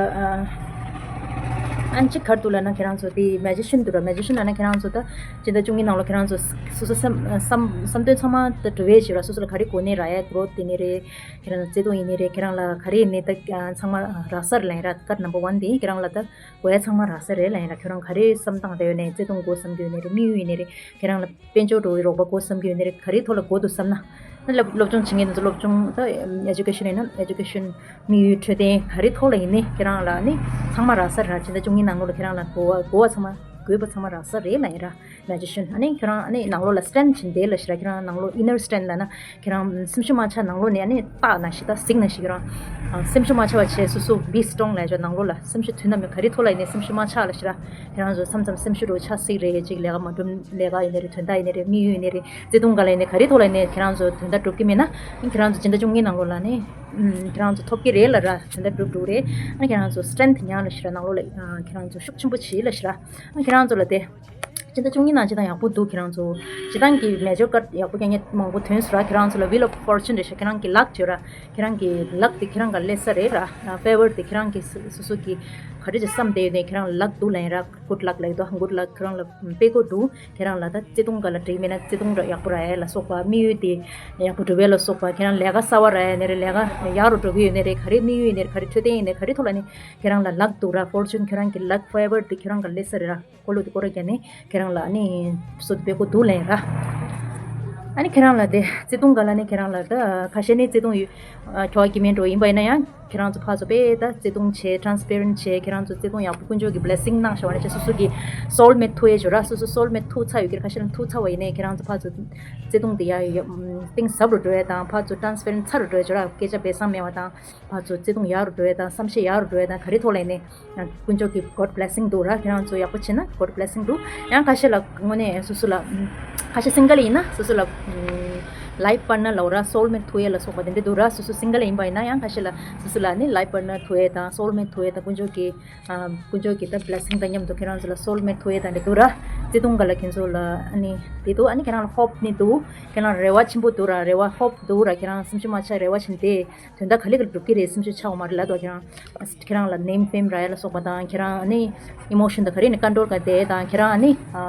ཨ་ ཨ་ནི་གཅིག་ག་རེ་འདུག་ལབ་ན་ཁྱེད་རང་ཚོ་དེ་magician འདུག་ར། magician ལབ་ན་ཁྱེད་རང་ཚོ་ད་སྤྱི་ཟླ་བཅུ་གཉིས་ནང་ལོ་ཁྱེད་རང་ཚོ་སོ་སོ་སེམས་བསམ་བསམ་དོན་ཚང་མ་ད་འགྲུབ་པའི་ཞིག་ར། སོ་སོ་ལ་ག་རེ་དགོས་ནའི་ར་ཡ་growth དེ་ནས་རེད། ཁྱེད་རང་ཚོ་བརྩེ་དུང་ཡིན་ནའི་རེད། ཁྱེད་རང་ལ་ག་རེ་ཡིན་ནའི་ད་ཚང་མ་རག་ས་རེད་ལབ་ཡིན་ར། ཀར་number one དེ་ཁྱེད་རང་ལ་ད་དགོས་ཡ་ཚང་མ་རག་ས་རེད་ལབ་ཡིན་ར། ཁྱེད་རང་ག་རེ་བསམ་སྟངས་དེ་ཡོད་ནའི་བརྩེ་དུང་དགོས་བསམ་གྱི་ཡོད་ནའི་རེད། དམིགས་ཡུལ་ཡིན་ནའི་རེད། ཁྱེད་རང་ལ་དཔལ་འབྱོར་འགྲོ་བའི་རོགས་པ་དགོས་བསམ་གྱི་ཡོད་ནའི་རེད། ག་རེ་ཐོག་ལ་དགོས་འདུག་བསམ་ན། སློབ་སློབ་སྦྱོང་བྱེད་མཁན་དེ་ཚོ་སློབ་སྦྱོང་ད་education ཡིན་ན་education དམིགས་ཡུལ་འཕྲོད་བསྟེན་ག་རེ་ཐོག་ལ་ཡིན་ནའི་ཁྱེད་རང་ལ་ནི་ཚང་མ་རག་ས་རེད་ར། སྤྱི་ཟླ་བཅུ་གཉིས་ནང་ལོགས་ལ་ཁྱེད་རང་ལ་དགོས་པ་དགོས་པ་ཚང་མ་དགོས་པ་ཚང་མ་རག་ས་རེད་ལབ་ཡིན་ར། magician ཨ་ནི་ཁྱེད་རང་ཨ་ནི་ནང་ལོགས་ལ་strength བྱིན་དེ་ལ་ཞེ་དྲག་ཁྱེད་རང་ནང་ལོགས་inner strength ལབ་ན་ཁྱེད་རང་སེམས་ཤུགས་མ་ཆག་ནང་ལོགས་ནས་ཨ་ནི་རྟགས་ན་ཞིག་ད་གཟིགས་ན་ཞིག་ཁྱེད་རང་སེམས་ཤུགས་མ་ཆག་པ་བྱས་སོ་སོ་be strong ལབ་ཡ་ནང་ལོགས་ལ་སེམས་ཤུགས་དུས་ནམ་ཡང་ག་རེ་ཐོག་ལ་ཡིན་ནའི་སེམས་ཤུགས་མ་ཆག་ལ་ཞེ་དྲག་ཁྱེད་རང་ཚོ་མཚམས་མཚམས་སེམས་ཤུགས་རུ་ཆག་སྲིད་རེད། ཅིག་ལས་ཀ་མ་འགྲུབ་ལས་ཀ་ཡིན་ནའི་རེད། དོན་དག་ཡིན་ནའི་རེད། དམིགས་ཡུལ་ཡིན་ནའི་རེད། བརྩེ་དུང་ག་ལ་ཡིན་ནའི་ག་རེ་ཐོག་ལ་ཡིན་ནའི་ཁྱེད་རང་ཚོ་དོན་དག་འགྲུབ་ཀྱི་མེད་ན་ཁྱེད་རང་ཚོ་སྤྱི་ཟླ་བཅུ་གཉིས་ནང་ལོགས་ལ་ནི་ཁྱེད་རང་ཚོ་ཐོབ་ཀྱི་རེད་ལ་ར། དོན་དག་འགྲུབ་འགྲོ་རེད། ཨ་ནི་ཁྱེད་རང་ཚོ་strength ཉར་ལ་ཞེ་དྲག་ནང་ལོགས་ལ་ཁྱེད་རང་ཚོ་ཤུགས་ཆེན་པོ་བྱེད་ལ་ཞེ་དྲག་ཨ་ཁྱེད་རང་ཚོ་ལ་དེ་སྤྱི་ཟླ་བཅུ་གཉིས་ནང་སྤྱི་བཏང་ཡག་པོ་འདུག་ཁྱེད་རང་ཚོ་སྤྱི་བཏང་གི་major card ཡག་པོ་རྐྱང་རྐྱང་མང་པོ་ཐོན་སོང་ར། ཁྱེད་རང་ཚོ་ལ wheel of fortune རེད་ཤག་ཁྱེད་རང་གི་luck བྱོས་ར། ཁྱེད་རང་གི་luck དེ་ཁྱེད་རང་ག་སླེབས་ས་རེད་ར། favor དེ་ཁྱེད་རང་གི་སོ་སོ་གི་ག་རེ་ཅིག་བསམ་བསྡད་ཡོད་ནའི་ཁྱེད་རང་ལ་luck འདུག་ལབ་ཡིན་ར། good luck ལབ་ཡོད་དོ། good luck ཁྱེད་རང་ལ་དཔེ་ཁོ་འདུག་ཁྱེད་རང་ལ་ད་བརྩེ་དུང་ག་ལ་འགྲིག་མེད་ན་བརྩེ་དུང་ཡག་པོ་རག་ཡ་ལ་སོགས་པ་དམིགས་ཡུལ་དེ་ཡག་པོ་འགྲུབ་ཡ་ལ་སོགས་པ་ཁྱེད་རང་ལས་ཀ་གསར་པ་རག་ཡ་ནི་རེད། ལས་ཀ་ཡག་རུ་འགྲོ་གི་ཡོད་ནི་རེད། ག་རེ་དམིགས་ཡུལ་ཡིན་ནི་རེད། ག་རེ་འཕྲོད་བསྟེན་ཡིན་ནི་རེད། ག་རེ་ཐོག་ལ་ནི་ཁྱེད་རང་ལ་luck འདུག་ར། fortune ཁྱེད་རང་གི་luck favor དེ་ཁྱེད་རང་ག་སླེབས་ས་རེད་ར། འཁོར་ལོ་དེ་སྐོར་ར་རྒྱག་ནས་ཁྱེད་རང་ལ་ནི་སོ་དེ་དཔེ་ཁོ་འདུག་ལན་ར། ཨ་ནི་ཁྱེད་རང་ལ་དེ་བརྩེ་དུང་ག་ལ་ནི་ཁྱེད་རང་ལ་ད་ཁ་ཤས་ནི་བརྩེ་དུང་ཡོད། ཁྱོ་ག་སྐྱེ་དམན་འགྲོ་ཡིན་པ་ཡིན་ན་ཡང་ཁྱེད་རང་ཚོ་ཕར་ཚོ་དཔེ་ད་བརྩེ་དུང་བྱས་transparent བྱས། ཁྱེད་རང་ཚོ་བརྩེ་དུང་ཡག་པོ་དཀོན་མཆོག་གི་blessing གནང་ཤོག་ཨ་ནི་ཅེ་སོ་སོ་གི་soulmate ཐུག་ཡས་ཞོ་ར། སོ་སོ་soulmate ཐུག་ཚར་ཡོད་ཀྱི་ར། ཁ་ཤས་ལ་ཐུག་ཚར་བ་ཡིན་ནའི་ཁྱེད་རང་ཚོ་ཕར་ཚོ་བརྩེ་དུང་དེ་ཡ་ཡ་གཏིང་ཟབ་རུ་འགྲོ་ཡས་དང་ཕར་ཚོ་transparent ཚར་རུ་འགྲོ་ཡས་ཞོ་ར། སྐད་ཆ་སྦས་གསང་མེད་པ་དང་། ཕར་ཚུར་བརྩེ་དུང་ཡག་རུ་འགྲོ་ཡ་དང་བསམ་ཤེས་ཡག་རུ་འགྲོ་ཡ་དང་ག་རེ་ཐོག་ལ་ཡིན་ནའི་དཀོན་མཆོག་གི་God blessing འདུག་ར། ཁྱེད་རང་ཚོ་ཡག་པོ་བྱེད་ན་God blessing འདུག་ཡང་ཁ་ཤས་ལ་དངོས་གནས་སོ་སོ་ལ་ཁ་ཤས་single ཡིན་ན་སོ་སོ་ལ་life partner ལབ་ར། soulmate ཐུག་ཡ་ལ་སོགས་པ་དེ་འདྲ་འདུག་ར། སོ་སོ་single ཡིན་པ་ཡིན་ན་ཡང་ཁ་ཤས་ལ་སོ་སོ་ལ་ནི་life partner ཐུག་ཡ་དང་soulmate ཐུག་ཡ་དང་དཀོན་མཆོག་གི་དཀོན་མཆོག་གི་ད་blessing དང་མཉམ་དུ་ཁྱེད་རང་ཚོ་ལ་soulmate ཐུག་ཡ་དང་འདྲ་འདུག་ར། བརྩེ་དུང་ག་ལ་ཁྱེད་ཚོ་ལ་ཨ་ནི་དེ་འདུག་ཨ་ནི་ཁྱེད་རང་ལ་hope ནི་འདུག་ཁྱེད་རང་རེ་བ་ཆེན་པོ་འདུག་ར། རེ་བ་hope འདུག་ར། ཁྱེད་རང་སེམས་ཤུགས་མ་ཆག་རེ་བ་བྱིན་ཏེ། དོན་དག་ག་ལེ་ག་ལེ་འགྲུབ་ཀྱི་རེད། སེམས་ཤུགས་ཆག་འོང་མ་རེད་ལབ་དོ། ཁྱེད་རང་ཁྱེད་རང་ལ་name fame རག་ཡ་ལ་སོགས་པ་དང་ཁྱེད་རང་ནི་emotion དང་ག་རེ་ནི་control ག་དེ་དང་ཁྱེད་རང་ནི་ཨ་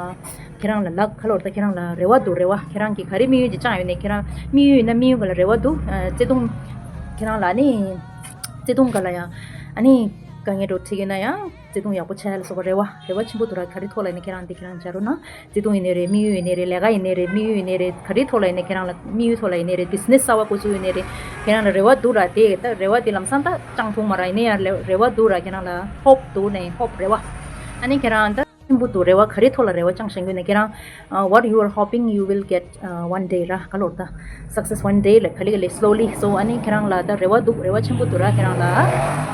ཁྱེད་རང་ལ་ལག་ཁ་ལོར་དང་ཁྱེད་རང་ལ་རེ་བ་འདུག་རེ་བ། ཁྱེད་རང་གིས་ག་རེ་དམིགས་ཡུལ་ཅིག་བཅངས་ཡོད་ནས་ཁྱེད་རང་དམིགས་ཡུལ་ཡིན་ན་དམིགས་ཡུལ་ག་ལ་རེ་བ་འདུག་ཨ་བརྩེ་དུང་ཁྱེད་རང་ལ་ནི་བརྩེ་དུང་ག་ལ་ཡང་ཨ་ནི་དཀའ་ངལ་འགྲོ་ཁྲིད་ཀྱི་ན་ཡང་བརྩེ་དུང་ཡག་པོ་ཆགས་ཡ་ལ་སོགས་པ་རེ་བ་རེ་བ་ཆེན་པོ་འདུག་ར། ག་རེ་ཐོག་ལ་ཡིན་ན་ཁྱེད་རང་འདི་ཁྱེད་རང་བྱ་རོགས་གནང་། བརྩེ་དུང་ཡིན་ནའི་རེད། དམིགས་ཡུལ་ཡིན་ནའི་རེད། ལས་ཀ་ཡིན་ནའི་རེད། དམིགས་ཡུལ་ཡིན་ནའི་རེད། ག་རེ་ཐོག་ལ་ཡིན་ནའི་ཁྱེད་རང་ལ་དམིགས་ཡུལ་ཐོག་ལ་ཡིན་ནའི་རེད། business གསར་བ་འགོ་འཛུགས་ཡིན་ནའི་རེད། ཁྱེད་རང་ལ་རེ་བ་འདུག་ར། དེ་ད་རེ་བ་དེ་ལམ་སང་ད་ཅང་ཐུང་མ་ར། ཡིན་ནའི་ཡང་རེ་རེ་བ་འདུག་ར། ཁྱེད་རང་ལ་hope འདུག་ནའི་hope རེ་བ། ཨ་ནི་ཁྱེད་རང་ད་ཆེན་པོ་འདུག་རེ་བ་ག་རེ་ཐོག་ལ་རེ་བ་བཅངས་བཞག་ཡོད་ནའི་ཁྱེད་རང་ཨ་what you are hoping you will get ཨ་one day ར། ག་ལོར་ད་success one day ལ་ག་ལེ་ག་ལེ་slowly so ཨ་ནི་ཁྱེད་རང་ལ་ད་རེ་བ་འདུག་རེ་བ་ཆེན་པོ་འདུག་ར། ཁྱེད་རང་ལ་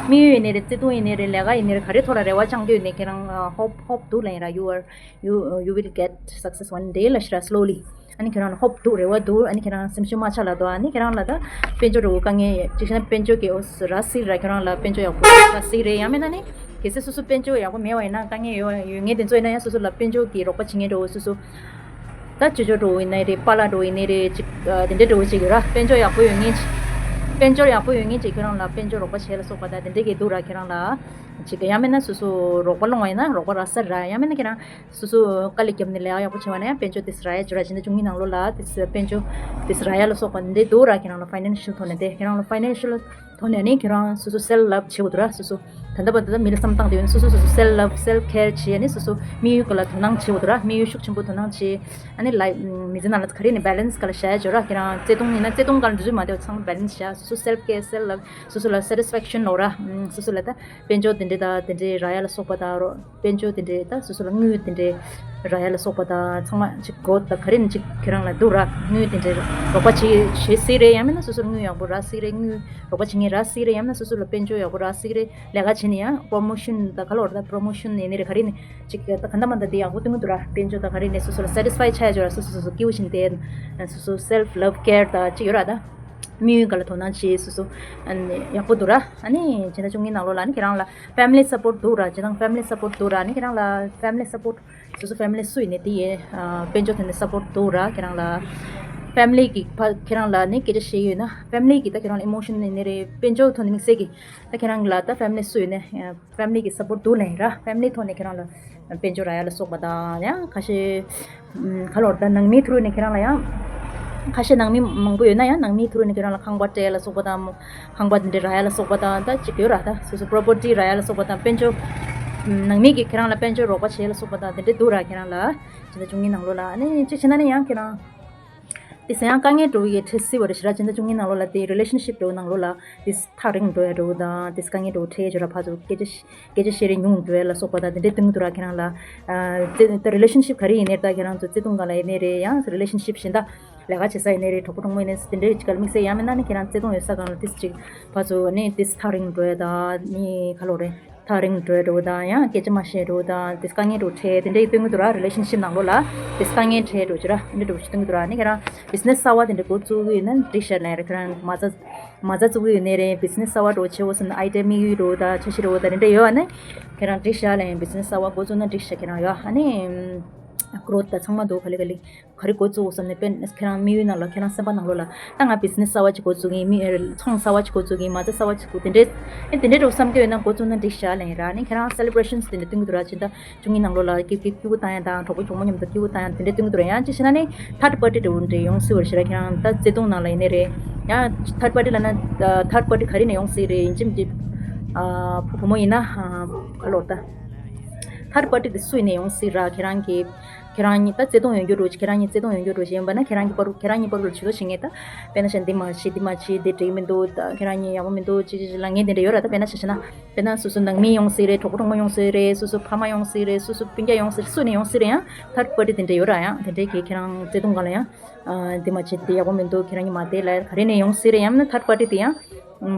དམིགས་ཡུལ་ཡིན་ནའི་རེད། བརྩེ་དུང་ཡིན་ནའི་རེད། ལས་ཀ་ཡིན་ནའི་རེད། ག་རེ་ཐོག་ལ་རེ་བ་བཅངས་ཀྱི་ཡོད་ནའི་ཁྱེད་རང་ཨ་hope hope འདུག་ལབ་ཡིན་ར། you are you you will get success one day ལ་ཞེ་དྲག་slowly ཨ་ནི་ཁྱེད་རང་ལ་hope འདུག་རེ་བ་འདུག་ཨ་ནི་ཁྱེད་རང་སེམས་ཤུགས་མ་ཆག་ལབ་དོ། ཨ་ནི་ཁྱེད་རང་ལ་ད་དཔལ་འབྱོར་རུ་དཀའ་ངལ་ཅིག་བྱས་ན་དཔལ་འབྱོར་གྱི་འོ་རག་སྲིད་ར། ཁྱེད་རང་ལ་དཔལ་འབྱོར་ཡག་པོ་རག་སྲིད་རེད། ཡང་མིན་ན་ནི་གལ་སྲིད་སོ་སོ་དཔལ་འབྱོར་ཡག་པོ་མེད་པ་ཡིན་ན་དཀའ་ངལ་ཡོད་ཡོད་མཁན་དེ་ཚོ་ཡིན་ན་ཡང་སོ་སོ་ལ་དཔལ་འབྱོར་གྱི་རོགས་པ་བྱེད་མཁན་འདྲ་བོ་སོ་སོ་ད་ཅོ་ཅོ་འདྲ་བོ་ཡིན་ནའི་རེད། པཱ་ལགས་འདྲ་བོ་ཡིན་ནའི་རེད། ཅིག་ཨ་དེ་འདྲ་འདྲ་བོ་ཅིག་ཡོད་ར། དཔལ་འབྱོར་ཡག་པོ་ཡོད་མཁན་ཅིག་དཔལ་འབྱོར་ཡག་པོ་ཡོད་མཁན་ཅིག་ཁྱེད་རང་ལ་དཔལ་འབྱོར་རོགས་པ་བྱེད་ལ་སོགས་པ་ད་དེ་འདྲ་གི་འདུག་ར། ཁྱེད་རང་ལ་ཅིག་ཡང་མིན་ན་སོ་སོ་རོགས་པ་སློང་བ་ཡིན་ན་རོགས་པ་རག་ས་ར། ཡང་མིན་ན་ཁྱེད་རང་སོ་སོ་དཀའ་ལས་བརྒྱབ་ནས་ལས་ཀ་ཡག་པོ་བྱས་པ་ན་ཡང་དཔལ་འབྱོར་དེ་ཟ་ར་ཡ་འཇོ་ར། སྤྱི་ཟླ་བཅུ་གཉིས་ནང་ལོགས་ལ་དེ་དཔལ་འབྱོར་དེ་ཟ་ར་ཡ་ལ་སོགས་པ་འདི་འདུག་ར། ཁྱེད་རང་ལ་financial ཐོག་ནས་དེ་ཁྱེད་རང་ལ་financial ཐོག་ནས་ནི་ཁྱེད་རང་སོ་སོ་self love བྱེད་དགོས་འདུག་ར། སོ་སོ་ད་ལྟ་བར་དུ་ད་མི་ལ་བསམ་བཏང་དེ་ཡོད་ན་སོ་སོ་སོ་སོ་self love self care བྱེད་ནི་སོ་སོ་དམིགས་ཡུལ་ག་ལ་དོ་སྣང་བྱེད་དགོས་འདུག་ར། དམིགས་ཡུལ་ཤུགས་ཆེན་པོ་དོ་སྣང་བྱེད། ཨ་ནི་ལའི་མི་ཚེ་ནང་ལ་ག་རེ་ནི་balance ག་ལ་བྱ་ཡ་འཇོ་ར། ཁྱེད་རང་བརྩེ་དུང་ཡིན་ན་བརྩེ་དུང་ག་ལ་འདུ་འཇུ་མ་བདེ་བ་ཚང་མ་balance བྱ། སོ་སོ་self care self love སོ་སོ་ལ་satisfaction ལོག་ར། སོ་སོ་ལ་ད་དཔལ་འབྱོར་དེ་འདྲ་ད་དེ་འདྲ་རག་ཡ་ལ་སོགས་པ་ད་རོ། དཔལ་འབྱོར་དེ་འདྲས་ད་སོ་སོ་ལ་དངུལ་དེ་འདྲས་རག་ཡ་ལ་སོགས་པ་དང་ཚང་མ་ཅིག་growth དང་ག་རེ་ནི་ཅིག་ཁྱེད་རང་ལ་འདུག་ར། དངུལ་དེ་འདྲས་རོགས་པ་བྱེད་བྱེད་སྲིད་རེད། ཡང་མིན་ན་སོ་སོ་ལ་དངུལ་ཡག་པོ་རག་སྲིད་རེད། དངུལ་རོགས་པ་བྱེད་མཁན་རག་སྲིད་རེད། ཡང་མིན་ན་སོ་སོ་ལ་དཔལ་འབྱོར་ཡག་པོ་རག་སྲིད་རེད། ལས་ཀ་བྱེད་ནི་ཡང་promotion དང་ག་ལོར་ད་promotion ཡིན་ནི་རེད། ག་རེ་ནི་ཅིག་ད་ག་འདྲ་མ་འདྲ་དེ་ཡག་པོ་སྟོན་གི་འདུག་ར། དཔལ་འབྱོར་དང་ག་རེ་ནི་སོ་སོ་ལ་satisfy ཆགས་ཡ་འཇོ་ར། སོ་སོ་སོ་སོ་སྐྱིད་པོ་བྱེད་ནི་དེ་སོ་སོ་self love care དང་ཅིག་ཡོད་ར། ད་དམིགས་ཡུལ་ག་ལ་དོ་སྣང་བྱེད། སོ་སོ་ཨ་ནི་ཡག་པོ་འདུག་ར། ཨ་ནི་སྤྱི་ཟླ་བཅུ་གཉིས་ནང་ལོགས་ལ་ཨ་ནི་ཁྱེད་རང་ལ་family support འདུག་ར། ཇི་ལྟར་family support འདུག་ར། ཨ་ནི་ཁྱེད་རང་ལ་family support སོ་སོ་family སུ་ཡིན་ནའི་དེ་ཡིན། ཨ་དཔལ་འབྱོར་ཐོག་ནས་support འདུག་ར། ཁྱེད་རང་ལ་ ཕེ་མི་ལི་གི་ཕ་ཁྱེད་རང་ལ་ནི་སྐད་ཆ་བཤད་ཡོད་ན་ཕེ་མི་ལི་གི་ད་ཁྱེད་རང་ལ་ཨི་མོ་ཤན་ནི་ནི་རེད་དཔལ་འབྱོར་ཐོག་ནས་དམིགས་བསལ་གི་ད་ཁྱེད་རང་ལ་ད་ཕེ་མི་ལི་སུ་ཡོད་ནས་ཕེ་མི་ལི་གི་སབ་པོར་ཊ་འདུག་ལབ་ཡིན་ར། ཕེ་མི་ལི་ཐོག་ནས་ཁྱེད་རང་ལ་དཔལ་འབྱོར་རག་ཡ་ལ་སོགས་པ་དང་ཡང་ཁ་ཤས་ཁ་ལོར་ད་ནང་མིའི་ཐུ་རུ་ནས་ཁྱེད་རང་ལ་ཡང་ཁ་ཤས་ནང་མི་མང་པོ་ཡོད་ན་ཡང་ནང་མིའི་ཐུ་རུ་ནས་ཁྱེད་རང་ལ་ཁང་པ་སྤྲད་ཡ་ལ་སོགས་པ་དང་ཁང་པ་འདི་འདྲ་རག་ཡ་ལ་སོགས་པ་དང་ད་ཅིག་ཡོད་ར། ད་སོ་སོ་པོ་རོ་པར་ཊི་རག་ཡ་ལ་སོགས་པ་དང་དཔལ་འབྱོར་ནང་མི་གིས་ཁྱེད་རང་ལ་དཔལ་འབྱོར་རོགས་པ་བྱེད་ཡ་ལ་སོགས་པ་དང་དེ་འདྲ་འདུག་ར། ཁྱེད་རང་ལ་སྤྱི་ཟླ་བཅུ་གཉིས་ནང་ལོགས་ལ་ཨ་ནི་གཅིག་བྱས་ན་ནི་ཡང་ཁྱེད་རང་དེ་ཟེར་ཡང་དཀའ་ངལ་འགྲོ་ཡི་འཕྲད་སྲིད་པ་རེད་ཤི་ར། སྤྱི་ཟླ་བཅུ་གཉིས་ནང་ལོགས་ལ་དེ་རི་ལེ་ཤན་ཤིབ་འགྲོ་ནང་ལོགས་ལ་དེ་ཐག་རིང་འགྲོ་ཡ་འགྲོ་དང་དེ་དཀའ་ངལ་འགྲོ་འཕྲད་ཡ་འགྲོ་ར། ཕར་ཚུར་སྐད་ཆ་སྐད་ཆ་བཤད་རེས་ཉུང་འགྲོ་ཡ་ལ་སོགས་པ་དང་དེ་འདྲའི་སྟོན་གྱི་འདུག་ར། ཁྱེད་རང་ལ་ཨ་དེ་ད་རི་ལེ་ཤན་ཤིབ་ག་རེ་ཡིན་ནའི་ད་ཁྱེད་རང་ཚོ་བརྩེ་དུང་སྒང་ལ་ཡིན་ནའི་རེད། ཡང་རི་ལེ་ཤན་ཤིབ་གཞན་དག་ལས་ཀ་བྱེད་ས་ཡིན་ནའི་རེད། གྲོགས་པོ་གྲོགས་མོ་ཡིན་ནའི་དེ་འདྲའི་ཅིག་ལ་དམིགས་བསལ་ཡང་མིན་ན་ནི་ཁྱེད་རང་བརྩེ་དུང་ཡོད་ས་སྒང་ལ་དེ་ཅིག་ཕར་ཚུར་ནི་དེ་ཐག་རིང་འགྲོ་ཡ་དང་ནི་ཁ་ལོ་རེད། ཐག་རིང་འགྲོ་འགྲོ་དང་ཡང་སྐད་ཆ་མ་བཤད་འགྲོ་དང་དེ་དཀའ་ངལ་འགྲོ་འཕྲད་དེ་འདྲའི་སྟོན་གྱི་འདུག་ར། རི་ལེ་ཤན་ཤིབ་ནང་ལོགས་ལ་དེ་དཀའ་ངལ་འཕྲད་འགྲོ་གི་ར། འདི་འགྲོ་གི་སྟོན་གྱི་འདུག་ར། ནི་ཁྱེད་རང་བི་ཛི་ནེ་སི་གསར་བ་དེ་འདྲ་འགོ་བཙུགས་ཀྱི་ཡོད་ན་འགྲིག་ཤག་ལབ་ཡ་རེད། ཁྱེད་རང་མ་རྩ་མ་རྩ་བཙུགས་ཀྱི་ཡོད་ནའི་རེད། བི་ཛི་ནེ་སི་གསར་བ་འགྲོ་བྱེད་འོ་སོང་ཨའི་ཌི་ཡ་དམིགས་ཡུལ་འགྲོ་དང་འཆར་གཞི་འགྲོ་དང་དེ་འདྲ་ཡོད་པ་ནི་ཁྱེད་རང་འགྲིག་ཤག་ལབ་ཡ། བི་ཛི་ནེ་སི་གསར་བ་འགོ་བཙུགས་ན་འགྲིག་ཤག་ཁྱེད་རང་ཡོད་ཨ་ནི་གྷི་རོ་ཐི་དང་ཚང་མ་འདུག་ག་ལེ་ག་ལེ། ག་རེ་འགོ་བཙུགས་དགོས་བསམ་ནས་དཔེར་ན་ཁྱེད་རང་དམིགས་ཡུལ་ནང་ལ་ཁྱེད་རང་སེམས་པ་ནང་ལོགས་ལ་ད་ང་བི་ཛི་ནེ་སི་གསར་བ་ཅིག་འགོ་བཙུགས་ཀྱི་ཡིན། མི་ཨེ་ཚོང་གསར་བ་ཅིག་འགོ་བཙུགས་ཀྱི་ཡིན། མ་རྩ་གསར་བ་ཅིག་འགོ་དེ་འདྲས་ཨེ་དེ་འདྲས་འགྲོ་བསམ་གྱི་ཡོད་ན་འགོ་བཙུགས་ན་འགྲིག་ཤག་ལབ་ཡིན་ར། ནི་ཁྱེད་རང་སེ་ལེ་བྷ་རེ་ཤན་དེ་འདྲ་སྟོན་གྱི་འདུག་ར། ཅི་ད་བཅུ་གཉིས་ནང་ལོགས་ལ་སྐྱིད་སྐྱིད་སྐྱིད་པོ་བཏང་ཡ་དང་གྲོགས་པོ་གྲོགས་མོ་མཉམ་དུ་སྐྱིད་པོ་བཏང་ཡ་དེ་འདྲས་སྟོན་གྱི་འདུག་ར། ཡང་ཅི་ཞེ་ན་ནི་ཐར་ཌི་པར་ཊི་འདྲ་བོ་འདྲ་ཡོང་སྲིད་པ་རེད་ཤག་ཁྱེད་རང་ད་བརྩེ་དུང་ནང་ལ་ཡིན་ནའི་རེད། ཡང་ཐར་ཌི་པར་ཊི་ལབ་ན་ཐར་ཌི་པར་ཊི་ག་རེ་ནས་ཡོང་སྲིད་རེད། ཡིན་གཅིག་མིན་གཅིག་ཨ་བུ་བུ་མོ་ཡིན་ན་ཨ་ག་ལོར་ད་ཐར་ཌི་པར་ཊི་དེ་སུ་ཡིན་ནས་ཡོང་སྲིད་ར། ཁྱེད་རང་གི་ཁྱེད་རང་གཉིས་ད་བརྩེ་དུང་ཡོད་རྒྱུ་འདྲ་བོ་ཅིག་ཁྱེད་རང་གཉིས་བརྩེ་དུང་ཡོད་རྒྱུ་འདྲ་བོ་ཅིག་ཡིན་པ་ན་ཁྱེད་རང་གཉིས་བར་ཁྱེད་རང་གཉིས་བར་ལ་ཇུས་གཏོགས་བྱེད་མཁན་ད་དཔེར་ན་ཞེ་འདི་མ་བྱེད་འདི་མ་བྱེད་འདི་འགྲིག་མི་འདུག་ད་ཁྱེད་རང་གཉིས་ཡག་པོ་མི་འདུག་ཅི་ཅི་ལབ་མཁན་དེ་འདྲ་ཡོད་ར། ད་དཔེར་ན་ཞེ་ཞེ་ན་དཔེར་ན་སོ་སོ་ནང་མི་ཡོང་སྲིད་རེད། གྲོགས་པོ་གྲོགས་མོ་ཡོང་སྲིད་རེད། སོ་སོ་ཕ་མ་ཡོང་སྲིད་རེད། སོ་སོ་སྤུན་ཀྱག་ཡོང་སྲིད་སུ་ནས་ཡོང་སྲིད་རེད། ཡང་ཐར་ཌི་པར་ཊི་དེ་འདྲ་ཡོད་ར། ཡང་དེ་འདྲའི་གི་ཁྱེད་རང་བརྩེ་དུང་སྒང་ལ་ཡང་ཨ་འདི་མ་བྱེད་འདི་ཡག་པོ་མི་འདུག་ཁྱེད་རང་གཉིས་མ་བསྡད་ལབ་ག་རེ་ནས་ཡོང་སྲིད་རེད། ཡང་ན་ཐར་ཌི་པར་ཊི་དེ་ཡང་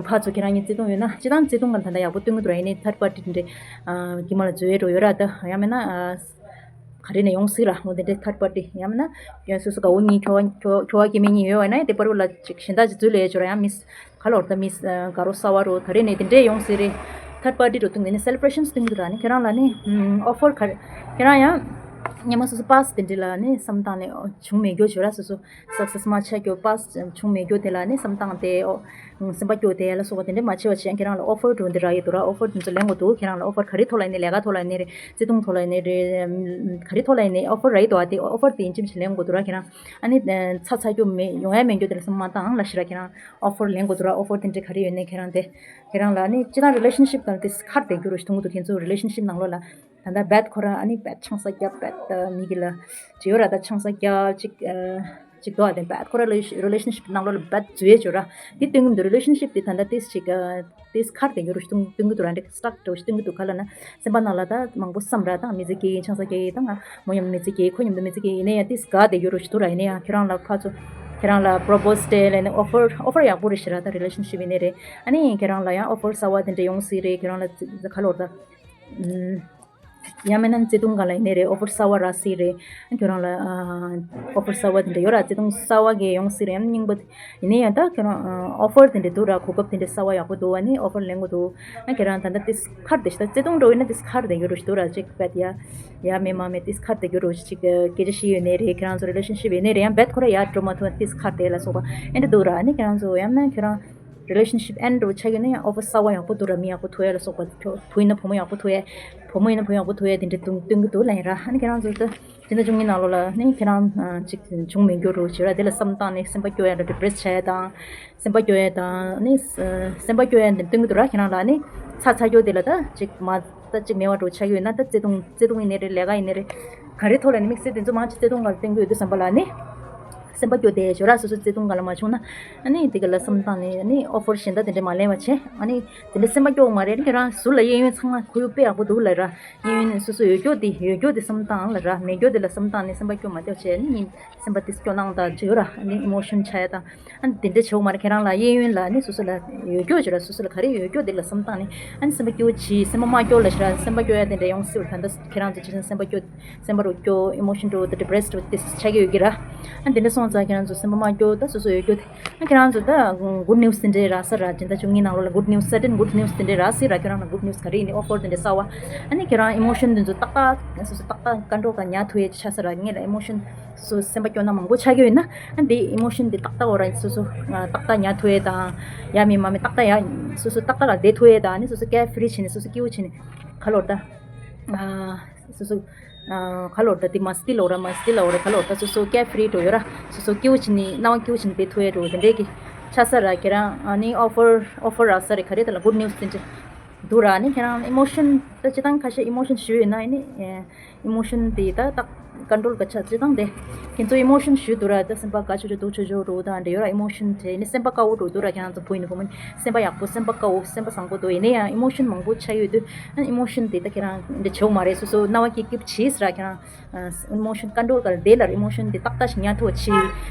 ཕར་ཚུར་ཁྱེད་རང་གཉིས་བརྩེ་དུང་ཡོད་ན་སྤྱིར་བཏང་བརྩེ་དུང་སྒང་ད་ལྟ་ཡག་པོ་སྟོན་གྱི་འདུག་ར། ཡིན་ནའི་ཐར་ཌི་པར་ཊི་དེ་འདྲ་ཨ་གི་མ་ལ་འཛུལ་ཡས་འགྲོ་ཡོད་ར། ད་ཡང་མིན་ན་ཨ་ག་རེ་ནས་ཡོང་སྲིད་ར། འོ་དེ་འདྲའི་ཐར་ཌི་པར་ཊི་ཡང་མིན་ན་ཡང་སོ་སོ་དགའ་བོ་གཉིས་ཁྱོ་བ་ཁྱོ་ཁྱོ་བ་སྐྱེ་དམན་གཉིས་ཡོད་པ་ན་དེ་བར་དུ་ལ་ཅིག་གཞན་དག་ཅིག་འཛུལ་ལས་ཡོད་ཅོ་ར། ཡང་མི་ག་ལོར་ད་མི་དགའ་རོགས་གསར་བ་རོ་ག་རེ་ནས་དེ་འདྲས་ཡོང་སྲིད་རེད། ཐར་ཌི་པར་ཊི་འགྲོ་དུས་ནས་ནི་སེ་ལེ་བྷ་རེ་ཤན་སྟོན་གྱི་ར། ནི་ཁྱེད་རང་ལ་ནི་ཨོ་ཕར་ག་རེ་ཁྱེད་རང་ཡང་སྔོན་མ་སོ་སོ་པཱ་སི་ཊི་དེ་འདྲས་ལ་ནི་བསམ་སྟངས་ནས་བྱུང་མེད་རྒྱུ་ཅོ་ར། སོ་སོ་སག་སེ་སི་མ་ཆགས་རྒྱུ་པཱ་སི་ཊི་བྱུང་མེད་རྒྱུ་དེ་ལ་ནི་བསམ་སྟངས་དེ་ཨོ་སེམས་པ་སྐྱོ་དེ་ལ་སོགས་པ་དེ་འདྲས་མ་བྱེད་པ་བྱས། ཁྱེད་རང་ལ་ཨོ་ཕར་འགྲོ་འདི་རག་ཡོད་དོ་ར། ཨོ་ཕར་དེ་ཚོ་ལེན་དགོས་འདུག་ཁྱེད་རང་ལ་ཨོ་ཕར་ག་རེ་ཐོག་ལ་ཡིན་ནའི་ལས་ཀ་ཐོག་ལ་ཡིན་ནའི་རེད། བརྩེ་དུང་ཐོག་ལ་ཡིན་ནའི་རེད། ག་རེ་ཐོག་ལ་ཡིན་ནའི་ཨོ་ཕར་རག་ཡོད་དོ། ཨ་དེ་ཨོ་ཕར་དེ་ཡིན་གཅིག་མིན་གཅིག་ལེན་དགོས་འདུག་ར། ཁྱེད་རང་ཨ་ནི་ཚ་ཚ་རྒྱུ་མེད་ཡོང་ཡ་མེད་རྒྱུ་དེ་ལ་བསམ་མ་བཏང་ལབ་ཤི་ར། ཁྱེད་རང་ཨོ་ཕར་ལེན་དགོས་འདུག་ར། ཨོ་ཕར་དེ་འདྲས་ག་རེ་ཡོད་ནའི་ཁྱེད་རང་དེ་ཁྱེད་རང་ལ་ནི་སྤྱིར་བཏང་རི་ལེ་ཤན་ཤིབ་དང་དེ་ཁར་བསྡད་རྒྱུ་རུ་ཞིག་མཐོང་གི་འདུག་ཁྱེད་ཚོ་རི་ལེ་ཤན་ཤིབ་ནང་ལོགས་ལ་ད་ལྟ་བད་ཁོ་ར་ཨ་ནི་བད་ཆང་ས་རྒྱབ་བད་མི་གི་ལ་ཅི་ཡོད་ར། ད་ཆང་ས་རྒྱབ་ཅིག་ཅིག་འདུག་ཨ། དེ་བད་ཁོ་ར་རི་ལེ་ཤན་ཤིབ་ནང་ལོགས་ལ་བད་འཛུལ་ཡས་ཅོ་ར། དེ་སྟོན་གི་འདུག་རི་ལེ་ཤན་ཤིབ་དེ་ད་ལྟ་ཏིས་ཅིག་ཏིས་ཁར་དེ་འགྱུར་རུ་སྟོན་གི་འདུག་ར། འདྲེ་སི་ཊག་འགྲོ་སྟོན་གི་འདུག་ག་ལ་ན་སེམས་པ་ནང་ལ་ད་མང་པོ་བསམ་ར། ད་མི་ཚེ་སྐྱེལ་ཡིན་ཆང་ས་སྐྱེལ་ཡིན་ད་ང་མོ་མཉམ་མི་ཚེ་སྐྱེལ་ཁོ་མཉམ་དུ་མི་ཚེ་སྐྱེལ་ཡིན་ནའི་ཡང་ཏིས་ག་དེ་འགྱུར་རུ་ཞིག་འདུག་ར། ཡིན་ནའི་ཡང་ཁྱེད་རང་ལ་ཕར་ཚུར་ཁྱེད་རང་ལ་པོ་རོ་པོ་སི་སྤྲད་ལས་ནི་ཨོ་ཕར་ཨོ་ཕར་ཡག་པོ་རེད་ཤི་ར། ད་རི་ལེ་ཤན་ཤིབ་ཡིན་ནའི་རེད། ཨ་ནི་ཁྱེད་རང་ལ་ཡང་ཨོ་ཕར་གསར་བ་དེ་འདྲ་ཡོང་སྲིད་རེད། ཁྱེད་རང་ལ་ཁ་ལོར་ད། ཡང་མིན་ན་བརྩེ་དུང་སྒང་ལ་ཡིན་ནའི་རེད། ཨོ་ཕར་གསར་བ་རག་སྲིད་རེད། ཁྱོད་རང་ལ་ཨོ་ཕར་གསར་བ་དེ་འདྲ་ཡོད་ར། བརྩེ་དུང་གསར་བ་གི་ཡོང་སྲིད་རེད། ཡང་རྙིང་པ་ཡིན་ནའི་ཡང་ད་ཁྱོད་རང་ཨོ་ཕར་དེ་འདྲ་འདུག་ར། གོ་སྐབས་དེ་འདྲ་གསར་བ་ཡག་པོ་འདུག་ཨ་ནི་ཨོ་ཕར་ལེན་དགོས་འདུག་ཨ་ཁྱེད་རང་ད་ལྟ་ཏིས་ཁར་དེ་ཞིག་ད་བརྩེ་དུང་འགྲོ་ཡིན་ན་ཏིས་ཁར་དེ་ཡོད་རུ་ཞིག་འདུག་ར། ཅིག་པད་ཡ་ཡ་མེ་མ་མེ་ཏིས་ཁར་དེ་ཡོད་རུ་ཅིག་སྐད་ཆ་བཤད་ཡོད་ནའི་རེད། ཁྱེད་རང་ཚོ་རི་ལེ་ཤན་ཤིབ་ཡོད་ནའི་རེད། ཡང་བད་ཁོ་ར་ཡར་འགྲོ་མ་ཐུབ་ན་ཏིས་ཁར་དེ་ལ་སོགས་པ་ཨེ་འདྲ་འདུག་ར། ཨ་ནི་ཁྱེད་རང་ཚོ་ཡང་ན་ཁྱོད་རང་རི་ལེ་ཤན་ཤིབ་ཨེན་ཌི་འདྲ་བོ་ཆགས་ཡོད་ན་ཡང་ཨོ་ཕར་གསར་བ་ཡག་པོ་འདུག་ར། མི་ཡག་པོ་ཐུག་ཡ་ལ་སོགས་པ་ཁྱོད་བུ་ཡིན་ན་བུ་མོ་ཡག་པོ་ཐུག་ཡ། བུ་མོ་ཡིན་ན་བུ་ཡག་པོ་ཐུག་ཡ་དེ་འདྲ་སྟོན་སྟོན་གྱི་འདུག་ལབ་ཡིན་ར། ཨ་ནི་ཁྱེད་རང་ཚོ་ད་སྤྱི་ཟླ་བཅུ་གཉིས་ནང་ལོགས་ལ་ནི་ཁྱེད་རང་ཅིག་བྱུང་མེད་རྒྱུ་རུ་བྱེད་ར། དེ་ལ་བསམ་བཏང་ནས་སེམས་པ་སྐྱོ་ཡ་འདྲ་ཌི་པི་རེ་སི་བྱ་ཡ་དང་སེམས་པ་སྐྱོ་ཡ་དང་ནི་སེམས་པ་སྐྱོ་ཡ་འདི་སྟོན་གྱི་འདུག་ར། ཁྱེད་རང་ལ་ནི་ཚ་ཚ་སྐྱོ་དེ་ལ་ད་ཅིག་མ་ད་ཅིག་མེད་པ་འདྲ་བོ་ཆགས་ཡོད་ན་ད་བརྩེ་དུང་བརྩེ་དུང་ཡིན་ནའི་རེད། ལས་ཀ་ཡིན་ནའི་རེད། ག་རེ་ཐོག་ལ་ནི་དམིགས་བསལ་དེ་ཚོ་མང་ཆེ་བརྩེ་དུང་སྒང་ལ་བརྟེན་གྱི་ཡོད་དུས་བསམ་པ་ལ་ནི་སེམས་པ་སྐྱོ་བསྡད་ཞོར་ར། སོ་སོ་བརྩེ་དུང་སྒང་ལ་མ་བྱུང་ན་ཨ་ནི་དེ་ག་ལ་བསམ་བཏང་ནས་ཨ་ནི་ཨོ་ཕར་གཞན་དག་དེ་འདྲ་མ་ལེན་པ་བྱས། ཨ་ནི་དེ་འདྲ་སེམས་པ་སྐྱོ་བ་མ་རེད། ཁྱེད་རང་ཟུར་ལ་གཡས་གཡོན་ཚང་མ་ཁོར་ཡུག་དཔེ་ཡག་པོ་འདུག་ལབ་ར། གཡས་གཡོན་སོ་སོ་ཡོད་རྒྱུ་དེ་ཡོད་རྒྱུ་དེ་བསམ་བཏང་ལབ་ར། མེད་རྒྱུ་དེ་ལ་བསམ་བཏང་ནས་སེམས་པ་སྐྱོ་མ་བསྡད་བྱས་ནི་སེམས་པ་དེ་སྐྱོ་སྣང་དང་བརྗོད་ར། ཨ་ནི་ཨི་མོ་ཤན་ཆགས་ཡ་དང་། ཨ་ནི་དེ་འདྲ་བྱེད་དགོས་མ་རེད། ཁྱེད་རང་ལ་གཡས་གཡོན་ལ་ནི་སོ་སོ་ལ་ཡོད་རྒྱུ་བྱེད་ར། སོ་སོ་ལ་ག་རེ་ཡོད་རྒྱུ་དེ་ལ་བསམ་བཏང་ནི་ཨ་ནི་སེམས་པ་སྐྱོ་བྱེད། སེམས་པ་མ་སྐྱོ་ལབ་ཤི་ར། སེམས་པ་སྐྱོ་ཡ་དེ་འདྲ་ཡོང་སྲིད་པ། ད་ལྟ་ཁྱེད་རང་ཚོ་ཅི་ཞིག་སེམས་པ་སྐྱོ་སེམས་པ་རུ་སྐྱོ་ཨི་མོ་ཤན་འགྲོ་དེ་ཌི་པི་རེ་སི་འགྲོ་དེ་ཆགས་ཀྱི་ཡོད་ཀྱི་ར། ཨ་ནི་དེ་འདྲ་སོང་ ཙང་ཁྱེད་རང་ཚོ་སེམས་པ་མ་སྐྱོ། ད་སོ་སོ་ཡོད་སྐྱོ་དེ། ཨ་ཁྱེད་རང་ཚོ་ད་good news དེ་འདྲའི་རག་ས་ར། སྦྱིན་བདག་བཅུ་གཉིས་ནང་ལོགས་ལ་good news, certain good news དེ་འདྲའི་རག་སྲིད་ར། ཁྱེད་རང་ལ་good news ག་རེ་ཡིན་ནི། offer དེ་འདྲའི་གསར་བ། ཨ་ནི་ཁྱེད་རང་emotion དེ་ཚོ་ཏག་ཏག་སོ་སོ་ཏག་ཏག་control ག་ཉར་ཐུབ་ཡས་ཆགས་ས་ར། ངེད་ལ་emotion སོ་སོ་སེམས་པ་སྐྱོ་ན་མང་པོ་ཆགས་ཀྱི་ཡོད་ན། ཨ་འདི་emotion དེ་ཏག་ཏག་འོ་ར་སོ་སོ་ཏག་ཏག་ཉར་ཐུབ་ཡས་དང་། ཡ་མི་མ་མི་ཏག་ཏག་ཡ་སོ་སོ་ཏག་ཏག་ལ་བསྡད་ཐུབ་ཡས་དང་། ཨ་ནི་སོ་སོ་carefree བྱས་ནས་སོ་སོ་སྐྱིད་པོ་བྱས་ནས་ག་ལོར་ད། སོ་སོ་ག་ལོར་ད་དེ་མ་སྟི་ལོ་ར་མ་སྟི་ལོ་ར་ག་ལོར་ད་སོ་སོ་carefree འགྲོ་ཡོད་ར། སོ་སོ་སྐྱིད་པོ་བྱས་ནས་སྣང་བ་སྐྱིད་པོ་བྱས་ནས་བསྡད་ཐུབ་ཡས་འགྲོ་དེ་འདྲས་ཀྱི་ཆགས་ས་ར། ཁྱེད་རང་ཨ་ནི་offer offer རག་ས་རེད། ག་རེ་ད་ལ་good news དེ་འདྲས་འདུག་ར། ཨ་ནི་ཁྱེད་རང་emotion ད་སྤྱི་བཏང་ཁ་ཤས་emotion ཞུས་ཡོད་ན་ཨ་ནི་emotion དེ་ད་ཏག་control ག་ཆགས་སྤྱི་བཏང་དེ། ཁྱེད་ཚོ་emotion ཞུས་འདུག་ར། ད་སེམས་པ་དགའ་ཆོག་ཆོག་སྡུག་ཆོག་ཆོག་འགྲོ་ད་འདྲ་ཡོད་ར། emotion དེ་ནི་སེམས་པ་དཀར་པོ་འགྲོ་འདུག་ར། ཁྱེད་རང་ཚོ་བུ་ཡིན་ན་བུ་མོ་ཡིན་སེམས་པ་ཡག་པོ་སེམས་པ་དཀར་པོ་སེམས་པ་བཟང་པོ་འདུག་ཡིན་ན་ཡང་emotion མང་པོ་ཆགས་ཡོད་དུས་ཨ་emotion དེ་ད་ཁྱེད་རང་འདྲ་བྱེད་དགོས་མ་རེད། སོ་སོ་སྣང་བ་སྐྱིད་སྐྱིད་བྱས་ར། ཁྱེད་རང་emotion control ག་ལ་བསྡད་ལ་emotion དེ་ཏག་ཏག་ཞིག་ཉར་ཐུབ་པ་བྱས།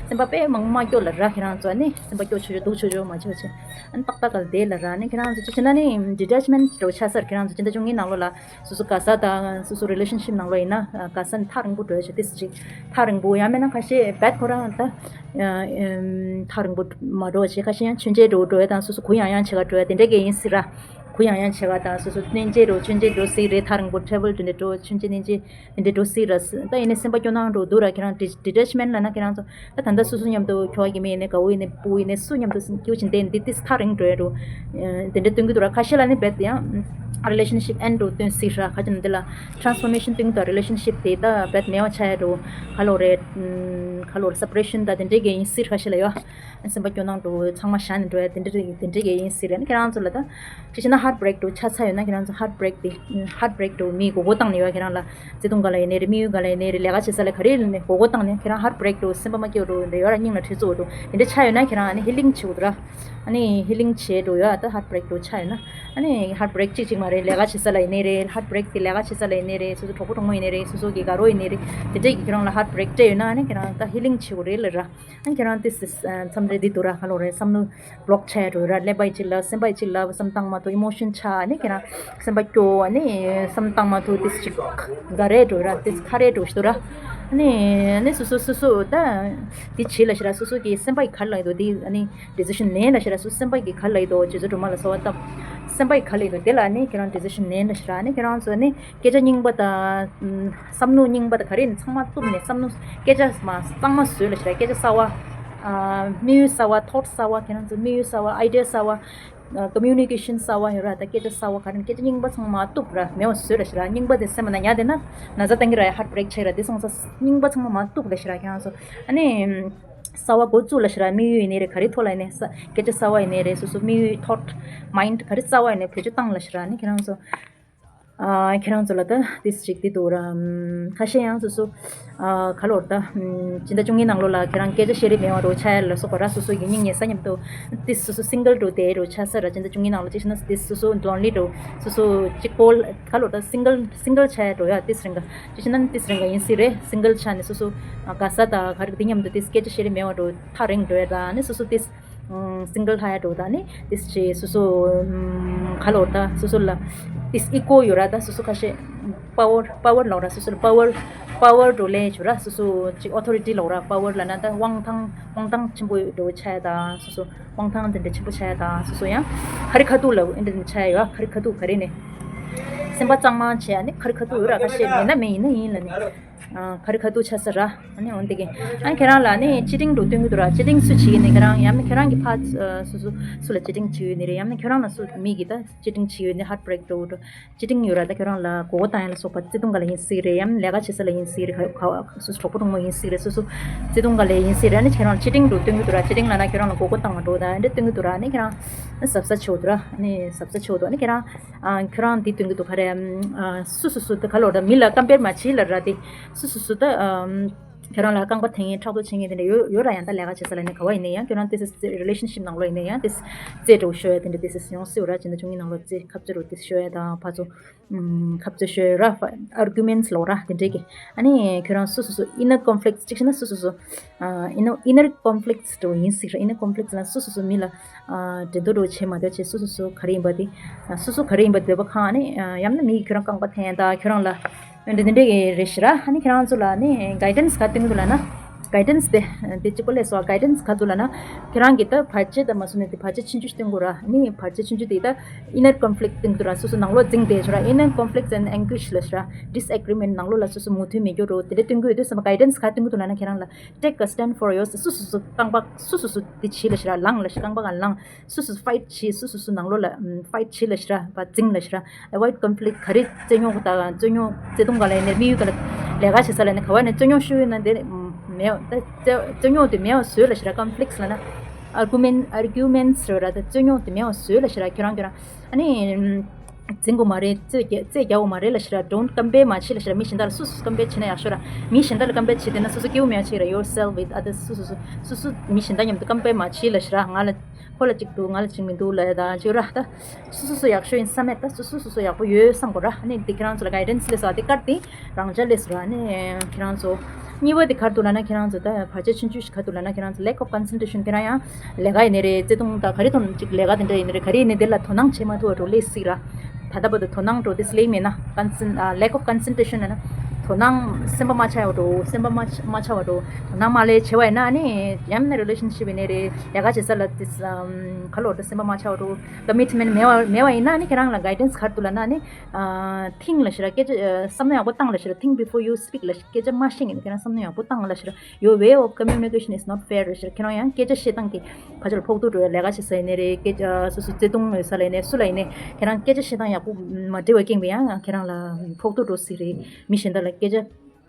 སེམས་པ་དཔེ་མང་པོ་མ་སྐྱོ་ལ་ར། ཁྱེད་རང་ཚོ་ཨ་ནི་སེམས་པ་སྐྱོ་ཆོག་ཆོག་སྡུག་ཆོག་ཆོག་མ་བྱེད་པ་བྱས། ཨ་ནི་ཏག་ཏག་ག་ལ་བསྡད་ལ་ར། ཨ་ནི་ཁྱེད་རང་ཚོ་ཅི་བྱེད་ན་ནི་detachment འགྲོ་ཆགས་ས་ར། ཁྱེད་རང་ཚོ་སྤྱི་ཟླ་བཅུ་གཉིས་ནང་ལོགས་ལ་སོ་སོ་ག་ས་དང་སོ་སོ་relationship ནང་ལོགས་ཡིན་ན་ག་ས་ནི་ཐག་རིང་པོ་འགྲོ་ཡ་བྱེད་དེ་ཅིག་ཐག་རིང་པོ་ཡང་མིན་ན་ཁ་ཤས་བད་ཁོ་རང་ད་ཐག་རིང་པོ་མ་འགྲོ་བ་བྱེད། ཁ་ཤས་ཡང་མཆོད་མཇལ་འགྲོ་འགྲོ་ཡ་དང་སོ་སོ་གུ་ཡངས་ཡངས་བྱེད་ག་འགྲོ་ཡ་དེ་འདྲས་ཀྱི་ཡིན་སྲིད་ར། གུ་ཡངས་ཡངས་བྱེད་ག་དང་སོ་སོ་གནས་མཇལ་འགྲོ་མཆོད་མཇལ་འགྲོ་སྲིད་རེད། ཐག་རིང་པོ་travel དེ་འདྲས་འགྲོ་མཆོད་མཇལ་གནས་མཇལ་དེ་འདྲས་འགྲོ་སྲིད་ར། ད་ཡིན་ནའི་སེམས་པ་སྐྱོ་སྣང་འགྲོ་འདུག་ར། ཁྱེད་རང་detachment ལབ་ན་ཁྱེད་རང་ཚོ་ད་ད་ལྟ་སོ་སོ་མཉམ་དུ་ཁྱོ་ག་གི་མི་ཡིན་ནའི་དགའ་བོ་ཡིན་ནའི་སྤུ་ཡིན་ནའི་སུ་མཉམ་དུ་སྐྱིད་པོ་བྱེད་འདི་འདི་ཏིས་ཐག་རིང་འགྲོ་ཡ་འགྲོ། དེ་འདྲ་སྟོན་གི་འདུག་ར། ཁ་ཤས་ལ་ནི་རྦད་དེ་ཡང་relationship end འགྲོ་སྟོན་སྲིད་ར། ཁ་ཅིག་ནི་འདི་ལ་transformation སྟོན་གི་འདུག relationship དེ་ད་རྦད་མེད་པ་ཆགས་ཡ་འགྲོ། ག་ལོ་རེད། ག་ལོ་རེད་separation ད་དེ་འདྲའི་གི་ཡིན་སྲིད། ཁ་ཤས་ལ་ཡོད། སེམས་པ་སྐྱོ་སྣང་འགྲོ་ཚང་མ་བཞག་ནས་འགྲོ་ཡ་དེ་འདྲ་དེ་འདྲའི་གི་ཡིན་སྲིད་ར། ནི་ཁྱེད་རང་ཚོ་ལ་ད། ཅི་ཞེ་ན་heartbreak འགྲོ་ཆགས་ཚར་ཡོད་ན་ཁྱེད་རང་ཚོ་heartbreak དེ་heartbreak འགྲོ་མི་མགོ་སྐོར་བཏང་ནས་ཡོད། ཁྱེད་རང་ལ་བརྩེ་དུང་ག་ལ་ཡིན་ནའི་རེད། དམིགས་ཡུལ་ག་ལ་ཡིན་ནའི་རེད། ལས་ཀ་བྱེད་ས་ལ་ག་རེ་ཡིན་ནའི་མགོ་སྐོར་བཏང་ནས་ཁྱེད་རང་heartbreak འགྲོ་སེམས་པ་མ་སྐྱིད་འགྲོ་འདི་ཡོད་ར། སྙིང་ལ་ཁྲི་ཚོ་འགྲོ་དེ་འདྲ་ཆགས་ཡོད་ན་ཁྱེད་རང་ཨ་ནི་healing བྱེད་དགོས་ར། ཨ་ནི་healing བྱེད་འགྲོ་ཡོད། ད་heartbreak འགྲོ་ཆགས་ཡོད་ན་ཨ་ནི་heartbreak གཅིག་གཅིག་མ་རེད། ལས་ཀ་བྱེད་ས་ལ་ཡིན་ནའི་རེད། heartbreak དེ་ལས་ཀ་བྱེད་ས་ལ་ཡིན་ནའི་རེད། སོ་སོ་གྲོགས་པོ་གྲོགས་མོ་ཡིན་ནའི་རེད། སོ་སོ་གི་དགའ་རོགས་ཡིན་ནའི་རེད། དེ་འདྲས་ཀྱི་ཁྱེད་རང་ལ་heartbreak སྤྲད་ཡོད་ན་ཨ་ནི་ཁྱེད་རང་ད་healing བྱེད་དགོས་རེད་ལ་ར། ཨ་ཁྱེད་རང་ཏིས་ཏིས་མཚམས་རེ་འདི་འདུག་ར། ཧ་ལོ་རེད་བསམ་བློ་block ཆགས་འགྲོ་ར། ཀླད་པ་གཅིག་ལ་སེམས་པ་གཅིག་ལ་བསམ་བཏང་མ་ཐུབ། emotion ཆགས་ནས་ཁྱེད་རང་སེམས་པ་སྐྱོ་བ་ནས་བསམ་བཏང་མ་ཐུབ། ཏིས་ཅིག་ག་རེ་འགྲོ་ར། ཏིས་ཁ་རེ་འགྲོ་ཞིག་འདུག་ར། ཨ་ནི་ཨ་ནི་སོ་སོ་སོ་སོ་ད་འདི་བྱེད་ལ་ཞིག་ར། སོ་སོ་གི་སེམས་པ་ཡི་ག་རེ་ལ་ཡོད་དོ་འདི་ཨ་ནི་decision ལེན་ལ་ཞིག་ར། སོ་སོ་སེམས་པ་གི་ག་རེ་ལ་ཡོད་དོ་རྗེ་བཙུན་སྒྲོལ་མ་ལ་གསོལ་བ་བཏབ། སེམས་པ་ཡི་ག་རེ་ལ་ཡོད་དོ་དེ་ལ་ཨ་ནི་ཁྱེད་རང་decision ལེན་ལ་ཞིག་ར། ཨ་ནི་ཁྱེད་རང་ཚོ་ཨ་ནི་སྐད་ཆ་རྙིང་པ་དང་། བསམ་བློ་རྙིང་པ་དང་ག་རེ་ཡིན་ཚང་མ་གཏུབ་ནས་བསམ་བློ་སྐད་ཆ་མ་གཙང་མ་བཟོས་ལ་ཞིག་ར། སྐད་ཆ་གསར་བ། དམིགས་ཡུལ་གསར་བ། thought གསར་བ། ཁྱེད་རང་ཚོ་དམིགས་ཡུལ་གསར་བ། idea གསར་བ། communication གསར་བ་ཡོད་ར། ད་སྐད་ཆ་གསར་བ་ག་རེ་ཡིན་སྐད་ཆ་རྙིང་པ་ཚང་མ་གཏུབ་ར། མེད་པ་བཟོས་ལ་ཞིག་ར། རྙིང་པ་དེ་སེམས་ནང་ཉར་བསྡད་ན་ན་ཚ་བཏང་གི་ར། ཡ་heartbreak ཆགས་ར། དེ་སོང་ཙང་རྙིང་པ་ཚང་མ་མ་གཏུབ་ལ་ཞིག་ར། ཁྱེད་རང་ཚོ་ཨ་ནི། གསར་བ་འགོ་བཙུགས་ལ་ཞིག་ར། དམིགས་ཡུལ་ཡིན་ནའི་རེད། ག་རེ་ཐོག་ལ་ཡིན་ནའི་ས་སྐད་ཆ་གསར་བ་ཡིན་ནའི་རེད། སོ་སོ་དམིགས་ཡུལ་thought mind ག་རེ་གསར་བ་ཡིན་ནའི་བེད་སྤྱོད་བཏང་ལ་ཞིག་ར། ཨ་ནི་ཁྱེད་རང་ཚོ། ཨ་ཁྱེད་རང་ཚོ་ལ་ད་ཏིས་ཅིག་འདི་འདུག་ར། ཁ་ཤས་ཡང་སོ་སོ་ཨ་ག་ལོར་ད་སྤྱི་ཟླ་བཅུ་གཉིས་ནང་ལོགས་ལ་ཁྱེད་རང་སྐད་ཆ་བཤད་རེས་མེད་པ་འགྲོ་ཆགས་ཡ་ལ་སོགས་པ་ར། སོ་སོ་ཡི་སྙིང་ཉེ་ས་མཉམ་དུ་ཏིས་སོ་སོ་single འགྲོ་བསྡད་འགྲོ་ཆགས་ས་ར། སྤྱི་ཟླ་བཅུ་གཉིས་ནང་ལ་ཅི་ཞེ་ན་ཏིས་སོ་སོ་lonely འགྲོ་སོ་སོ་གཅིག་པོ་ག་ལོར་ད་single single ཆགས་ཡ་འགྲོ་ཡ་ཏིས་རིང་ག་ཅི་ཞེ་ན་ཏིས་རིང་ག་ཡིན་སྲིད་རེད། single ཆགས་ནས་སོ་སོ་ཨ་ག་ས་ད་ག་རེ་འདི་མཉམ་དུ་ཏིས་སྐད་ཆ་བཤད་རེས་མེད་པ་འགྲོ་ཐག་རིང་འགྲོ་ཡ་ད་ནི་སོ་སོ་ཏིས། single ལྷག་ཡ་འགྲོ་ད་ནི་this བྱས་སོ་སོ་ག་ལོར་ད་སོ་སོ་ལ་this ego ཡོད་ར། ད་སོ་སོ་ཁ་ཤས་power power ལོག་ར། སོ་སོ་ལ་power power འགྲོ་ལས་ཡོད་ར། སོ་སོ་ཅིག་authority ལོག་ར། power ལབ་ན་ད་དབང་ཐང་དབང་ཐང་ཆེན་པོ་འགྲོ་ཆགས་ཡ་ད་སོ་སོ་དབང་ཐང་དེ་འདྲ་ཆེན་པོ་ཆགས་ཡ་ད་སོ་སོ་ཡང་ཁ་རི་ཁ་ཐུག་ལ་འདི་འདྲ་ཆགས་ཡ་ཡོད། ཁ་རི་ཁ་ཐུག་ག་རེ་ནས་སེམས་པ་གཙང་མ་བྱས་ནི་ཁ་རི་ཁ་ཐུག་ཡོད་ར། ཁ་ཤས་མེད་ན་མེད་ཡིན་ན་ཡིན་ལ་ནི། ཁ་རི་ཁ་ཐུག་ཆགས་ས་ར། ཨ་ནི་འོན་ཏེ་གི་ཨ་ཁྱེད་རང་ལ་ནི་cheating འགྲོ་སྟོན་གི་འདུག་ར། cheating སུ་བྱེད་ཀྱི་ནི་ཁྱེད་རང་ཡང་ན་ཁྱེད་རང་གི་ཕ་སུ་སུ་སུ་ལ་cheating བྱེད་ཡོད་ནི་རེད། ཡང་ན་ཁྱེད་རང་ལ་སུ་མི་གི་ད་cheating བྱེད་ཡོད་ནི་heartbreak འགྲོ་འགྲོ་cheating ཡོད་ར། ད་ཁྱེད་རང་ལ་མགོ་སྐོར་བཏང་ཡ་ལ་སོགས་པ་བརྩེ་དུང་སྒང་ལ་ཡིན་སྲིད་རེད། ཡང་ན་ལས་ཀ་བྱེད་ས་ལ་ཡིན་སྲིད་རེད། ག་ག་སུ་གྲོགས་པོ་གྲོགས་མོ་ཡིན་སྲིད་རེད། སུ་སུ་བརྩེ་དུང་སྒང་ལ་ཡིན་སྲིད་རེད། ཨ་ནི་ཁྱེད་རང་ལ་cheating འགྲོ་སྟོན་གི་འདུག་ར། cheating ལབ་ན་ཁྱེད་རང་ལ་མགོ་སྐོར་བཏང་བ་འགྲོ་ད་འདྲ་སྟོན་གི་འདུག་ར། ཨ་ནི་ཁྱེད་རང་གཟབ་གཟབ་བྱེད་དགོས་འདུག་ར། ཨ་ནི་གཟབ་གཟབ་བྱེད་དགོས་འདུག་ཨ་ནི་ཁྱེད་རང་ཨ་ཁྱོད་རང་འདི་སྟོན་གི་འདུག་ག་རེ། ཨ་སུ་སུ་སུ་དེ་ག་ལོར་ད་མི་ལ་compare མ་བྱེད་ལ་ར། དེ་སུ་སུ་སུ་ད་ཨམ་ཁྱོད་རང་ལ་རྐང་པ་འཐེན་མཁན་ཕྲག་དོག་བྱེད་མཁན་དེ་འདྲ་ཡོད་ཡོད་ར། ཡང་ད་ལས་ཀ་བྱེད་ས་ལ་ཡིན་ན་ག་བ་ཡིན་ན་ཡང་ཁྱོད་རང་དེ་སི་relationship ནང་ལོགས་ཡིན་ན་ཡང་དེ་སི་རྩེ་འགྲོ་ཤོད་ཡ་དེ་འདྲ་དེ་སི་ཡོང་སྲིད་ར། ཅི་འདྲ་བྱུང་ངའི་ནང་ལོགས་རྩེ་ཁ་རྩེ་རུ་དེ་ཤོད་ཡ་དང་ཕ་ཚོ་ཨམ་ཁ་རྩེ་ཤོད་ར། arguments ལོག་ར་དེ་འདྲས་ཀྱི། ཨ་ནི་ཁྱོད་རང་སུ་སུ་སུ་inner conflicts གཅིག་བྱས་ན་སུ་སུ་སུ་ཨ་inner inner conflicts འགྲོ་ཡིན་སྲིད་ར། inner conflicts ལ་སུ་སུ་སུ་མི་ལ་ཨ་འགྲན་བསྡུར་འགྲོ་བྱེད་མ་འདོད་བྱེད་སུ་སུ་སུ་ག་རེ་ཡིན་པ་དེ་སུ་སུ་ག་རེ་ཡིན་པ་འདོད་པ་གང་ནི་ཡང་ན་མི་ཡིས་ཁྱོད་རང་རྐང་པ་འཐེན་ད་ཁྱོད་རང་ལ་འདི་འདི་འདྲས་ཀྱི་རེད་ཤི་ར། ཨ་ནི་ཁྱོད་རང་ཚོ་ལ་ནི་guidance ག་སྟོན་གི་འདུག་ལབ་ན། གའི་ཌེན་སི་དེ་དེ་གཅིག་པོ་ལས་སོ། གའི་ཌེན་སི་ག་ཚོད་ལབ་ན། ཁྱེད་རང་གིས་ད་བར་ཆད་དང་མ་སོང་ནས་དེ་བར་ཆད་ཆུང་ཆུང་ཞིག་སྟོན་དགོས་ར། ཨ་ནི་བར་ཆད་ཆུང་ཆུང་དེ་ད་inner conflict སྟོན་དགོས་ར། སོ་སོ་ནང་ལོགས་འཛིང་བསྡད་ཤོག་ར། Inner conflicts and anguish ལབ་ཤོག་ར། disagreement ནང་ལོགས་ལ་སོ་སོ་མོས་མཐུན་མེད་རྒྱུ་རོ། དེ་འདྲ་སྟོན་དགོས་ཡོད་དུས་ཙམ་པ་གའི་ཌེན་སི་ག་སྟོན་དགོས་འདུག་ལབ་ན། ཁྱེད་རང་ལ་take a stand for yourself. སོ་སོ་སོ་རྐང་པ་སོ་སོ་སོ་དེ་བྱེད་ལབ་ཤོག་ར། ལངས་ལབ་ཤོག་རྐང་པ་ག་ལངས། སོ་སོ་ཕའིཊ་བྱེད། སོ་སོ་སོ་ནང་ལོགས་ལ་ཕའིཊ་བྱེད་ལབ་ཤོག་ར། བ་འཛིང་ལབ་ཤོག་ར། avoid conflict ག་རེ་རྩོད་རྙོག་དང་རྩོད་རྙོག་བརྩེ་དུང་ག་ལ་ཡིན་ནའི་དམིགས་ཡུལ་ག་ལ་ལས་ཀ་བྱེད་ས་ལ་ནི་ག་བ་ནས་རྩོད་རྙོག་ཤོར་ཡོད་ན་དེ་མེད་ད། རྩོད་རྩོད་རྙོག་དེ་མེད་པ་བཟོས་ལབ་ཤོག་ར། conflicts ལབ་ན་argument arguments རེད་ར། ད་རྩོད་རྙོག་དེ་མེད་པ་བཟོས་ལབ་ཤོག་ར། ཁྱོད་རང་ཁྱོད་རང་ཨ་ནི་འཛིང་དགོས་མ་རེད། རྩོད་རྒྱག་རྩོད་རྒྱག་དགོས་མ་རེད་ལབ་ཤོག་ར། don't compare མ་བྱེད་ལབ་ཤོག་ར། མི་གཞན་དག་ལ་སོ་སོ་compare བྱེད་ན་ཡག་ཤོས་ར། མི་གཞན་དག་ལ་compare བྱེད་བསྡད་ན་སོ་སོ་སྐྱིད་པོ་མེད་པ་བྱེད་ར། yourself with others སོ་སོ་སོ་སོ་སོ་མི་གཞན་དག་མཉམ་དུ་compare མ་བྱེད་ལབ་ཤོག་ར། ང་ལ་ཁོ་ལ་གཅིག་འདུག་ང་ལ་གཅིག་མི་འདུག་ལབ་ཡ་ད་ཅིག་ར། ད་སོ་སོ་སོ་ཡག་ཤོས་ཡིན་བསམ་མེད། ད་སོ་སོ་སོ་སོ་ཡག་པོ་ཡོད་བསམ་དགོས་ར། ཨ་ནི་འདི་ཁྱེད་རང་ཚོ་ལ་གའི་ཌེན་སི་ལས་སོ། ཨ་དེ་ཀར་དེ་རང་ཅག་ལས་སོ་ར། ཨ་ནི་ཁྱེད་རང་ཚོ་གཉིས་པ་དེ་ག་རེ་འདུག་ལབ་ན། ཁྱེད་རང་ཚོ་ད་བར་ཆད་ཆུང་ཆུང་ཞིག་ག་རེ་འདུག་ལབ་ན། ཁྱེད་རང་ཚོ་lack of concentration ཁྱེད་རང་ཡང་ལས་ཀ་ཡིན་ནའི་རེད། བརྩེ་དུང་ད་ག་རེ་ཐོན་ཅིག་ལས་ཀ་དེ་འདྲ་ཡིན་ནའི་རེད། ག་རེ་ཡིན་ནའི་དེ་ལ་དོ་སྣང་བྱེད་མ་ཐུབ་པ་འགྲོ་ལས་སྲིད་ར། ད་ལྟ་བར་དུ་དོ་སྣང་འགྲོ་དེ་སླེབས་མེད་ན། ཀོན་སེན་ཨ་lack of concentration ལབ་ན་དོ་སྣང་སེམས་པ་མ་ཆགས་པ་འགྲོ། སེམས་པ་མ་ཆ་མ་ཆགས་པ་འགྲོ། དོ་སྣང་མ་སླེབས་བྱས་པ་ཡིན་ན་ཨ་ནི་ཡང་ན་relationship ཡིན་ནའི་རེད། ལས་ཀ་བྱེད་ས་ལ་དེ་ག་ལོར་དུ་སེམས་པ་མ་ཆགས་པ་འགྲོ། commitment མེད་པ་མེད་པ་ཡིན་ན་ཨ་ནི་ཁྱེད་རང་ལ་གའི་ཌེན་སི་ག་རེ་འདུག་ལབ་ན། ཨ་ནི་ཐིང་ལབ་ཤོག་ར། སྐད་ཆ་བསམ་བློ་ཡག་པོ་བཏང་ལབ་ཤོག་ར། think before you speak ལབ་ཤོག་སྐད་ཆ་མ་བཤད་ངེས་ནས་ཁྱེད་རང་བསམ་བློ་ཡག་པོ་བཏང་ལབ་ཤོག་ར། your way of communication is not fair ལབ་ཤོག་ར། ཁྱེད་རང་ཡང་སྐད་ཆ་བཤད་སྟངས་ཀྱི་ཕར་ཚུར་ཕོག་ཐུག་འགྲོ་བའི་ལས་ཀ་བྱེད་ས་ཡིན་ནའི་རེད། སྐད་ཆ་སོ་སོ་བརྩེ་དུང་ཡོད་ས་ལ་ཡིན་ནའི་སུ་ལ་ཡིན་ནའི་ཁྱེད་རང་སྐད་ཆ་བཤད་སྟངས་ཡག་པོ་མ་འགྲིག་པ་རྐྱེན་པས་ཡང་ཁྱེད་རང་ལ་ཕོག་ཐུག་འགྲོ་སྲིད་རེད། མི་གཞན་དག་ལ་སྐད་ཆ་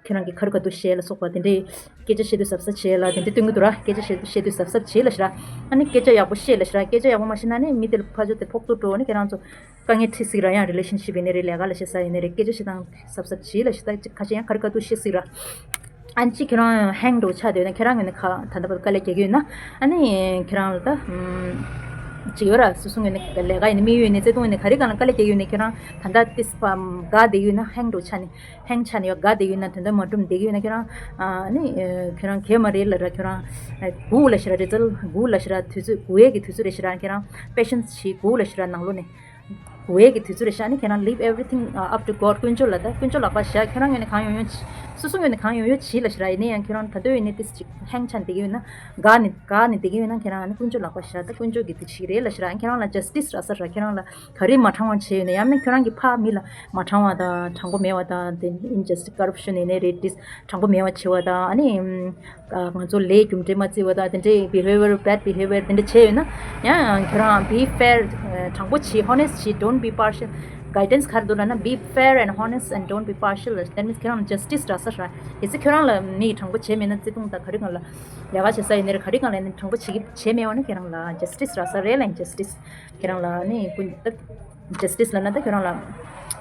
ཁྱེད་རང་གིས་ག་རེ་ག་དུས་བཤད་ལ་སོགས་པ་དེ་འདྲའི་སྐད་ཆ་བཤད་དུས་གཟབ་གཟབ་བྱེད་ལ་དེ་འདྲའི་སྟོན་གྱི་འདུག་ར། སྐད་ཆ་བཤད་དུས་བཤད་དུས་གཟབ་གཟབ་བྱེད་ལབ་ཤོག་ར། ཨ་ནི་སྐད་ཆ་ཡག་པོ་བཤད་ལབ་ཤོག་ར། སྐད་ཆ་ཡག་པོ་མ་བཤད་ན་ནི་མི་དེ་ལ་ཕར་ཚུར་དེ་ཕོག་ཐུག་འགྲོ་ནི་ཁྱེད་རང་ཚོ་དཀའ་ངལ་འཕྲད་སྲིད་ར། ཡང་relationship ཡིན་ནའི་རེད། ལས་ཀ་ལས་བྱེད་ས་ཡིན་ནའི་རེད། སྐད་ཆ་བཤད་སྟངས་གཟབ་གཟབ་བྱེད་ལབ་ཤོག་ད་ཅིག་ཁ་ཤས་ཡང་ག་རེ་ག་དུས་བཤད་སྲིད་ར། ཨ་ནི་ཅིག་ཁྱེད་རང་ཧེང་འགྲོ་ཆགས་བསྡད་ཡོད་ན། ཁྱེད་རང་ངོས་ནས་ཁ་ད་ལྟ་བར་དཀའ་ལས་རྒྱག་གི་ཡོད་ན། ཨ་ནི་ཁྱེད་རང་ལ་ད་ཅིག་ཡོད་ར། སོ་སོ་ངོས་ནས་ལས་ཀ་ཡིན་ན་དམིགས་ཡུལ་ཡིན་ནའི་བརྩེ་དུང་ཡིན་ནའི་ག་རེ་གང་ལ་དཀའ་ལས་རྒྱག་གི་ཡོད་ན། ཁྱེད་རང་ད་ལྟ་ཏིས་པ་དགའ་བསྡད་ཡོད་ན། ཧེང་འགྲོ་ཆགས་ནས་ཧེང་ཆགས་ནས་ཡོད་དགའ་བསྡད་ཡོད་ན། དོན་དག་མ་འགྲུབ་བསྡད་ཀྱི་ཡོད་ན། ཁྱེད་རང་ཨ་ནི་ཁྱེད་རང་གས་མ་རེད་ལབ་ར། ཁྱེད་རང་སྒུག་ལབ་ཤོག་ར། རེ་ཙལ་སྒུག་ལབ་ཤོག་ར། དུས་ཚོད་སྒུག་ཡས་ཀྱི་དུས་ཚོད་རེད་ཤོག་ར། ཁྱེད་རང་patience བྱེད། སྒུག་ལབ་ཤོག་ར། ནང་ལོགས་ནས་སྒུག་ཡས་ཀྱི་དུས་ཚོད་རེད་ཤག་ཨ་ནི་ཁྱེད་རང་leave everything up to God དཀོན་མཆོག་ལ། ད་དཀོན་མཆོག་ལག་པ་བཞག་ཁྱེད་རང་ངོས་ནས་གང་ཡོང་ཡོང་བྱེད། སོ་སོ་ངོས་ནས་གང་ཡོང་ཡོང་བྱེད་ལབ་ཤོག་ར། ཡིན་ན་ཡང་ཁྱེད་རང་ད་དུང་ཡིན་ནའི་ཏིས་ཅིག་ཧེང་ཆགས་བསྡད་ཀྱི་ཡོད་ན། དགའ་ནས་དགའ་ནས་བསྡད་ཀྱི་ཡོད་ན། ཁྱེད་རང་ཨ་ནི་དཀོན་མཆོག་ལག་པ་བཞག་ད་དཀོན་མཆོག་གིས་འདི་བྱེད་ཀྱི་རེད་ལབ་ཤོག་ར། ཨ་ནི་ཁྱེད་རང་ལ་justice རག་ས་ར། ཁྱེད་རང་ལ་ག་རེ་མ་དྲང་བ་བྱས་ཡོད་ན། ཡང་ན་ཁྱོད་རང་གིས་ཕར་མི་ལ་མ་དྲང་བ་དང་། དྲང་པོ་མེད་པ་དང་། དེ་injustice corruption ཡིན་ནའི་རེད། ཏིས་དྲང་པོ་མེད་པ་བྱེད་པ་དང་། ཨ་ནི་ང་ཚོ་ལས་རྒྱུ་འབྲས་མ་བརྩི་བ་དང་། དེ་འདྲའི་behavior bad behavior དེ་འདྲ་བྱས་ཡོད་ན། ཡང་ཁྱོད་རང་be fair དྲང་པོ་བྱེད། honest བྱེད། don't be partial གའི་ཌེན་སི་ག་རེ་འདུག་ལབ་ན། be fair and honest and don't be partial that means ཁྱོད་རང་ལ་justice རག་ས་ར། གལ་སྲིད་ཁྱོད་རང་ལ་མི་ཡིས་དྲང་པོ་བྱས་མེད་ན། བརྩེ་དུང་དང་ག་རེ་གང་ལ་ལས་ཀ་བྱེད་ས་ཡིན་ནའི་རེད། ག་རེ་གང་ལ་ཡིན་ནའི་དྲང་པོ་བྱེད་ཀྱི་བྱས་མེད་པ་ན་ཁྱེད་རང་ལ་justice རག་ས་རེད་ལ། injustice ཁྱེད་རང་ལ་ནི་ཀུན་ཏུ་justice ལབ་ན་ད་ཁྱོད་རང་ལ་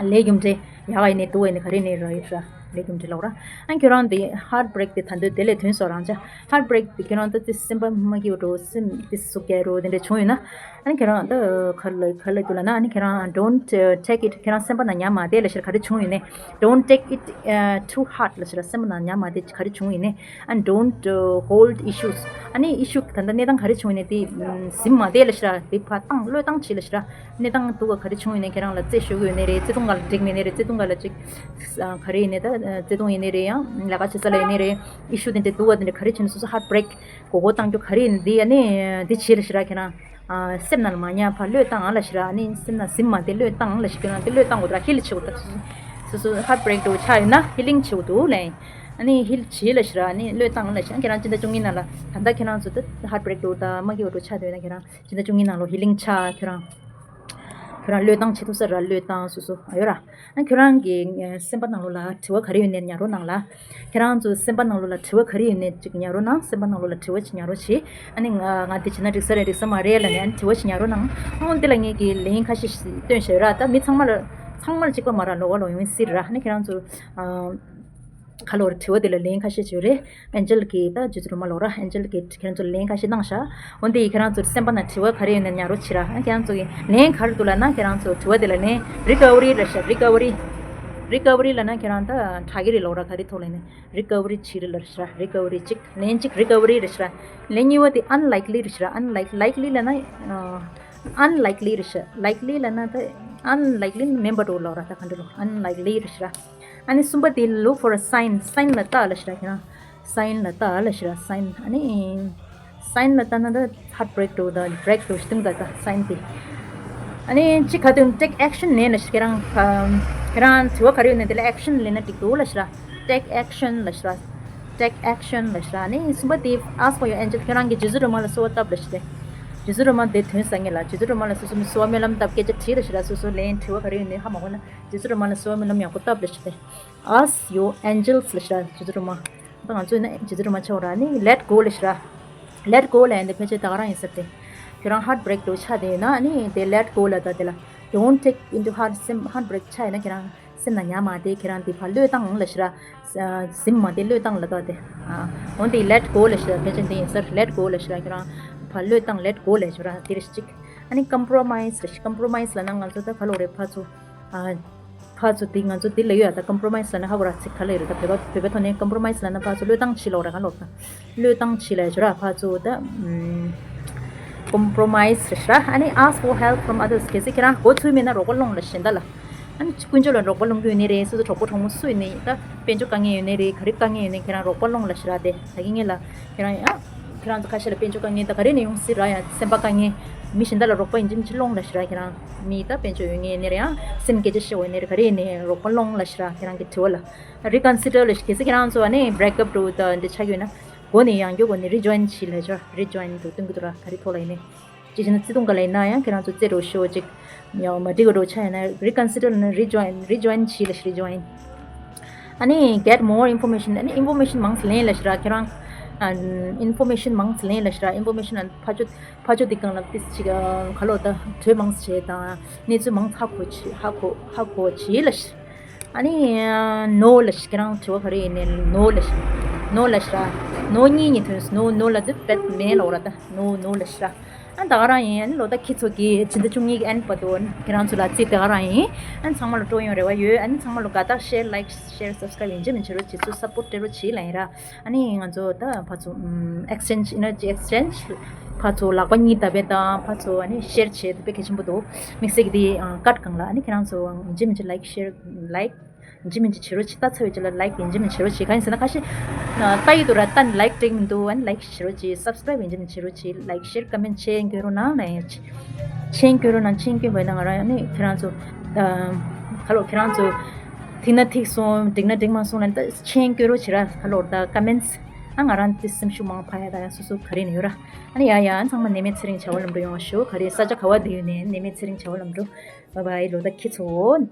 ལས་རྒྱུ་འབྲས་ཡག་ག་ཡིན་ནའི་སྡུག་ག་ཡིན་ནའི་ག་རེ་ཡིན་ནའི་རག་ཡོད་ར། ལས་རྒྱུ་འབྲས་ལོག་ར། ཨ་ཁྱོད་རང་དེ་heartbreak དེ་ད་འདོད་དེ་ལས་དོན་སོགས་རང་ཅག heartbreak དེ་ཁྱོད་རང་ད་དེ་སེམས་པ་མ་སྐྱིད་པ་འགྲོ། སེམས་དེ་ཟུག་རྒྱག་རོ་དེ་འདྲ་བྱུང་ཡོད་ན། ཨ་ནི་ཁྱོད་རང་ད་ག་རེ་ལབ་ག་རེ་ལབ་རྒྱུ་ལབ་ན། ཨ་ནི་ཁྱོད་རང་don't take it ཁྱོད་རང་སེམས་པ་ནང་ཉར་མ་བསྡད་ལབ་ཤོག་ར། ག་རེ་བྱུང་ཡོད་ནའི་don't take it too hard ལབ་ཤོག་ར། སེམས་པ་ནང་ཉར་མ་བསྡད། ག་རེ་བྱུང་ཡོད་ནའི། And don't hold issues ཨ་ནི་issue ད་ལྟ་གནས་སྟངས་ག་རེ་བྱུང་ཡོད་ནའི་དེ་ཟིན་མ་བསྡད་ལབ་ཤོག་ར། དེ་ཕར་བཏང་བློས་བཏང་བྱེད་ལབ་ཤོག་ར། གནས་སྟངས་སྡུག་ག་ག་རེ་བྱུང་ཡོད་ནའི་ཁྱེད་རང་ལ་རྩེད་ཤོར་གྱི་ཡོད་ནའི་རེད། བརྩེ་དུང་ག་ལ་འགྲིག་མེད་ནའི་རེད། བརྩེ་དུང་ག་ལ་ཅིག་ག་རེ་ཡིན་ནའི་ད་བརྩེ་དུང་ཡིན་ནའི་རེད། ཡང་ལས་ཀ་བྱེད་ས་ལ་ཡིན་ནའི་རེད། issue དེ་འདྲ་སྡུག་ག་དེ་འདྲ་ག་རེ་བྱུང་ནའི་སོ་སོ་heartbreak མགོ་སྐོར་བཏང་རྒྱུ་ག་རེ་ཡིན་ནའི་དེ་ཨ་ནི་དེ་བྱེད་ལབ་ཤོག་ར། ཁྱེད་རང་སེམས་ནང་ལ་མ་ཉར་ཕར་བློས་བཏང་ཨ་ལབ་ཤོག་ར། ཨ་ནི་སེམས་ནང་ཟིན་མ་བསྡད་བློས་བཏང་ལབ་ཤོག་ཁྱེད་རང་དེ་བློས་བཏང་དགོས་འདུག་ར། heal བྱེད་དགོས་འདུག་སོ་སོ་heartbreak འདྲ་བོ་ཆགས་ཡོད་ན་healing བྱེད་དགོས་འདུག་ལབ། ཨ་ནི་heal བྱེད་ལབ་ཤོག་ར། ཨ་ནི་བློས་བཏང་ལབ་ཤོག་ཁྱེད་རང་སྤྱི་ཟླ་བཅུ་གཉིས་ནང་ལ་ད་ལྟ་ཁྱེད་རང་ཚོ་ད་heartbreak འདྲ་བོ་དང་མ་སྐྱིད་པ་འདྲ་བོ་ཆགས་བསྡད་ཡོད་ན་ཁྱེད་རང་སྤྱི་ཟླ་བཅུ་གཉིས་ནང་ལོ་healing ཆགས་ཁྱེད་རང་ཁྱོད་རང་བློས་བཏང་བྱེད་ཐུབ་ས་ར། བློས་བཏང་སོ་སོ་ཨ་ཡོད་ར། ཨ་ཁྱོད་རང་གི་ཨ་སེམས་པ་ནང་ལོགས་ལ་དྲི་བ་ག་རེ་ཡོད་ནའི་ཉར་རོགས་གནང་ལ། ཁྱེད་རང་ཚོ་སེམས་པ་ནང་ལོགས་ལ་དྲི་བ་ག་རེ་ཡོད་ནའི་ཅིག་ཉར་རོགས་གནང་། སེམས་པ་ནང་ལོགས་ལ་དྲི་བ་ཅིག་ཉར་རོགས་བྱེད། ཨ་ནི་ང་ང་དེ་བྱས་ན་འགྲིག་ས་རེད་འགྲིག་ས་མ་རེད་ལབ་ནས་ཨ་ནི་དྲི་བ་ཅིག་ཉར་རོགས་གནང་། ཨོ་འདི་ལ་ངེད་ཀྱིས་ལན་ཁ་ཤས་ཤིག་སྟོན་བཞག་ཡོད་ར། ད་མི་ཚང་མ་ལ་ཚང་མ་ལ་གཅིག་པ་མ་ར་ལོགས་ཀ་ལོགས་ཡོང་སྲིད་ར། ཨ་ནི་ཁྱེད་རང་ཚོ་ཨ། ཁ་ལོར་དྲི་བ་དེ་ལ་ལན་ཁ་ཤས་ཅིག་ཡོད་རེད། ཨན་ཇེལ་གྱིས་ད་ཇུ་ཇུ་རུ་མ་ལོག་ར། ཨན་ཇེལ་གྱིས་ཁྱེད་རང་ཚོར་ལན་ཁ་ཤས་གནང་ཤག་འོན་ཏེ་ཁྱེད་རང་ཚོར་སེམས་པ་ན་དྲི་བ་ག་རེ་ཡོད་ན་ཉར་རོགས་བྱེད་ར། ཨ་ཁྱེད་རང་ཚོ་གི་ལན་ག་རེ་འདུག་ལབ་ན་ཁྱེད་རང་ཚོ་དྲི་བ་དེ་ལ་ལན་རི་ཀ་ཝ་རི་རེད་ཤག་རི་ཀ་ཝ་རི། རི་ཀ་ཝ་རི་ལབ་ན་ཁྱེད་རང་ད་དྲག་གི་རེད་ལོག་ར། ག་རེ་ཐོག་ལ་ཡིན་ནའི་རི་ཀ་ཝ་རི་བྱེད་རེད་ལབ་ཤག་རི་ཀ་ཝ་རི་གཅིག་ལན་གཅིག་རི་ཀ་ཝ་རི་རེད་ཤག་ལན་གཉིས་པ་དེ་ཨན་ལའིག་ལི་རེད་ཤག་ཨན་ལའིག་ལའིག་ལི་ལབ་ན་ཨན་ལའིག་ལི་རེད་ཤག་ལའིག་ལི་ལབ་ན་ད་ཨན་ལའིག་ལི་མིན་པ་འདྲ་བོ་ལབ་ར། ད་ག་འདྲ་ལོ་ཨན་ལའིག་ལི་རེད་ཤག་ཨ་ནི་གསུམ་པ་དེ་look for a sign sign ལ་བལྟ་ལབ་ཤག་ཁྱེད་རང་ sign ལ་ལྟ་ལ་ཤི་ར། sign ཨ་ནི་sign ལ་ལྟ་ན་ད་heartbreak འགྲོ་ད་break འགྲོ་ཤི་སྟོན་ད་ད་sign དེ། ཨ་ནི་གཅིག་ག་དུས་take action ནས་ལ་ཤི་ཁྱེད་རང་ཁྱེད་རང་དྲི་བ་ག་རེ་ཡོད་ན་དེ་ལ་action ལེན་ན་འགྲིག་འདུག་ལ་ཤི་ར། take action ལ་ཤི་ར། take action ལ་ཤི་ར། ཨ་ནི་གསུམ་པ་དེ་ask for your angel ཁྱེད་རང་གི་རྗེ་བཙུན་སྒྲོལ་མ་ལ་གསོལ་བ་བཏབ་ལ་ཤི་དེ། རྗེ་བཙུན་སྒྲོལ་མ་དེ་དོན་ཟ་ངེས་ལ་རྗེ་བཙུན་སྒྲོལ་མ་ལ་སོ་སོ་གསོལ་བ་སྨོན་ལམ་བཏབ་སྐད་ཆ་དྲིས་ལ་ཤི་ར། སོ་སོ་ལན་དྲི་བ་ག་རེ་ཡོད་ན་ཧ་མ་གོ་ན་རྗེ་བཙུན་སྒྲོལ་མ་ལ་གསོལ་བ་སྨོན་ལམ་ཡག་པོ་བཏབ་ལ་ཤི་དེ། Ask your angels ལ་ཤི་ར་རྗེ་བཙུན་སྒྲོལ་མ། ད་ང་ཚོ་ཡིན་ན་རྗེ་བཙུན་སྒྲོལ་མ་ཆོག་ར་ནི་let go ལ་ཤི་ར། let go ལ་ཡིན་དེ་ཕལ་ཆེར་ད་ག་རང་ཡིན་ཟེར་ཏེ། ཁྱོད་རང་heartbreak འགྲོ་ཆ་དེ་ཡིན་ན་ནི་དེ་let go ལ་ད་དེ་ལ་don't take into heart སེམས་heartbreak ཆ་ཡིན་ན་ཁྱེད་རང་སེམས་ན་ཉར་མ་དེ་ཁྱེད་རང་དེ་ཕར་བློས་བཏང་ལ་ཤི་ར། ཟིན་མ་དེ་བློས་བཏང་ལ་ད་དེ། འོན་ཏེ་let go ལ་ཤི་ར་ཕལ་ཆེར་དེ་ཡིན་ཟེར། let go ལ་ཤི་ར་ཁྱེད་རང་ཕར་བློས་བཏང་let go ལ་ཤི་ར་དེ་རེ་གཅིག་ཨ་ནི་compromise ལ་ཤི་compromise ལ་ན་ང་ཚོ་ད་ག་ལོག་རེ་ཕར་ཚུར། ཕར་ཚུར་དེ་ང་ཚོ་དེ་ལ་ཡོད་ད་compromise ལ་ན་ཧ་གོ་ར་ཚིག་ག་ལ་ཡོད་རེད་ད་བོད་པ་བོད་པའི་ཐོག་ནས་compromise ལ་ན་ཕར་ཚུར་བློས་བཏང་བྱེད་ལོག་ར་ག་ལོག་ད། བློས་བཏང་བྱེད་ལ་ཡོད་ར་ཕར་ཚུར་ད། compromise རེད་ཤི་ར། ཨ་ནི་ask for help from others གལ་སྲིད་ཁྱེད་རང་མགོ་ཚོས་མེད་ན་རོགས་པ་སློང་ལ་གཞན་དག་ལ། ཨ་ནི་དཀོན་མཆོག་ལ་རོགས་པ་སློང་གི་ཡོད་ནི་རེད། སོ་སོ་གྲོགས་པོ་གྲོགས་མོ་སུ་ཡིན་ནི་ད་དཔལ་འབྱོར་དཀའ་ངལ་ཡོད་ནི་རེད། ག་རེ་དཀའ་ངལ་ཡོད་ནི་ཁྱེད་རང་རོགས་པ་སློང་ལ་ཤི་ར་དེ་ད་གི་ངེད་ལ་ཁྱེད་རང་ཡང་ཁྱེད་རང་ཚོ་ཁ་ཤས་ལ་དཔལ་འབྱོར་དཀའ་ངལ་ད་ག་རེ་ནས་ཡོང་སྲིད་ར་ཡང་སེམས་པ་དཀའ་ངལ་མི་གཞན་དག་ལ་རོགས་པ་ཡིན་གཅིག་མིན་གཅིག་སློང་ལ་ཤི་ར། ཁྱེད་རང་མི་ད་དཔལ་འབྱོར་ཡོད་ངེས་ནི་རེད་ཡང་སེམས་སྐད་ཆ་བཤད་འོས་ནི་རེད། ག་རེ་ནས་རོགས་པ་སློང་ལ་ཤི་ར་ཁྱེད་རང་གི་དྲི་བ་ལ་reconsider ལ་ཤི་གལ་སྲིད་ཁྱེད་རང་ཚོ་ཨ་ནི་break up འགྲོ་ད་འདི་ཆགས་ཡོད་ན་མགོ་ནས་ཡང་སྐྱོ་མགོ་ནས་rejoin བྱེད་ལ་ཤི་ར། rejoin འགྲོ་སྟོན་གི་འདུག་ར་ག་རེ་ཐོག་ལ་ཡིན་ནི། ཅི་བྱས་ན་བརྩེ་དུང་ག་ལ་ཡིན་ན་ཡང་ཁྱེད་རང་ཚོ་རྩེ་རུ་ཤོག་ཅིག་ཡང་མ་འགྲིག་རུ་ཆ་ཡིན་ན་reconsider ལ་ན་rejoin rejoin བྱེད་ལ་ཤི་rejoin ཨ་ནི་get more information ཨ་ནི་information མང་ཙམ་ལེན་ལ་ཤི་ར་ཁྱེད་རང་ཨ་information མང་ཙམ་ལེན་ལ་ཤི་ར། information ཨ་ཕ་ཆོ་ཕ་ཆོ་འདི་གང་ལ་ཏིས་ཅིག་ག་ལོ་ད་གྲོས་མང་ཙམ་བྱེད་དང་གནས་ཚུལ་མང་ཙམ་ཧ་གོ་བྱེད་ཧ་གོ་ཧ་གོ་བྱེད་ལ་ཤི། ཨ་ནི་no ལ་ཤི་ཁྱེད་རང་དྲི་བ་ག་རེ་ཡིན་ནའི་no ལ་ཤི། no ལ་ཤི་ར། no གཉིས་གཉིས་ཐོན་སོང་། no no ལ་དུ་པད་མེད་ལ་འོ་ར་ད་no no ལ་ཤི་ར། ཨ་ད་ག་རང་ཡིན། ཨ་ནི་ལོ་ད་ཁྱི་ཚོ་གི་ཕྱི་ཟླ་བཅུ་གཉིས་ཀྱི་ཨན་བར་དུ་ཁྱེད་རང་ཚོ་ལ་རྩིས་ད་ག་རང་ཡིན། ཨ་ཚང་མ་ལ་སྤྲོ་ཡོང་རེ་བ་ཡོད། ཨ་ནི་ཚང་མ་ལ་དགའ་རྟགས་share like share subscribe ཡིན་གཅིག་མིན་གཅིག་རོ་བྱེད་ཚུལ་support སྤྲད་རོ་བྱེད་ལ་ཡིན་ར། ཨ་ནི་ང་ཚོ་ད་ཕ་ཚོ་exchange energy exchange ཕ་ཚོ་ལག་པ་གཉིས་ད་བེ་དང་ཕ་ཚོ་ཨ་ནི་share བྱེད་ད་བེ་གལ་ཆེན་པོ་འདུག་དམིགས་བསལ་གྱི་དེ་ཀཊ་སྒང་ལ་ཨ་ནི་ཁྱེད་རང་ཚོ་ཡིན་གཅིག་མིན་གཅིག་like share like ཡིན་གཅིག་མིན་གཅིག་བྱེད་རོགས་བྱེད། ལྟ་ཚར་བའི་རྗེས་ལ་like ཡིན་གཅིག་མིན་གཅིག་བྱེད་རོགས་བྱེད། གང་ཡིན་ཟེར་ན་ཁ་ཤས་ལྟ་ཡི་འདུག་ར་ལྟ་ནི་like སྤྲད་མི་འདུག་ཨ་ནི་like བྱེད་རོགས་བྱེད། subscribe ཡིན་གཅིག་མིན་གཅིག་བྱེད་རོགས་བྱེད། like share comment མཆན་སྐྱོན་རོགས་གནང་ལ་ཡིན། མཆན་སྐྱོན་རོགས་གནང་། མཆན་སྐྱོན་པ་ཡིན་ན་ང་རང་ཡང་ནི་ཁྱེད་རང་ཚོ་ཁ་ལོ་ཁྱེད་རང་ཚོ་ཐིག་ན་ཐིག་སོང་འགྲིག་ན་འགྲིག་མ་སོང་ལ་ད་མཆན་སྐྱོན་རོགས་བྱེད་ར། ཁ་ལོ་ད་comments ཨ་ང་རང་དེ་སེམས་ཤུགས་མང་ཕ་ཡ་ད་ཡང་སོ་སོ་ག་རེ་ནས་ཡོད་ར། ཨ་ནི་ཡ་ཡ་ཨ་ཚང་མ་ནད་མེད་ཚེ་རིང་བྱ་བ་ལམ་འགྲོ་ཡོང་བ་ཞུ། ག་རེ་ས་ཆ་ག་བ་དེ་ཡོད་ནས་ནད་མེད་ཚེ་རིང་བྱ་བ་ལམ་འགྲོ། bye bye ལོ་ད་ཁྱེད་ཚོ།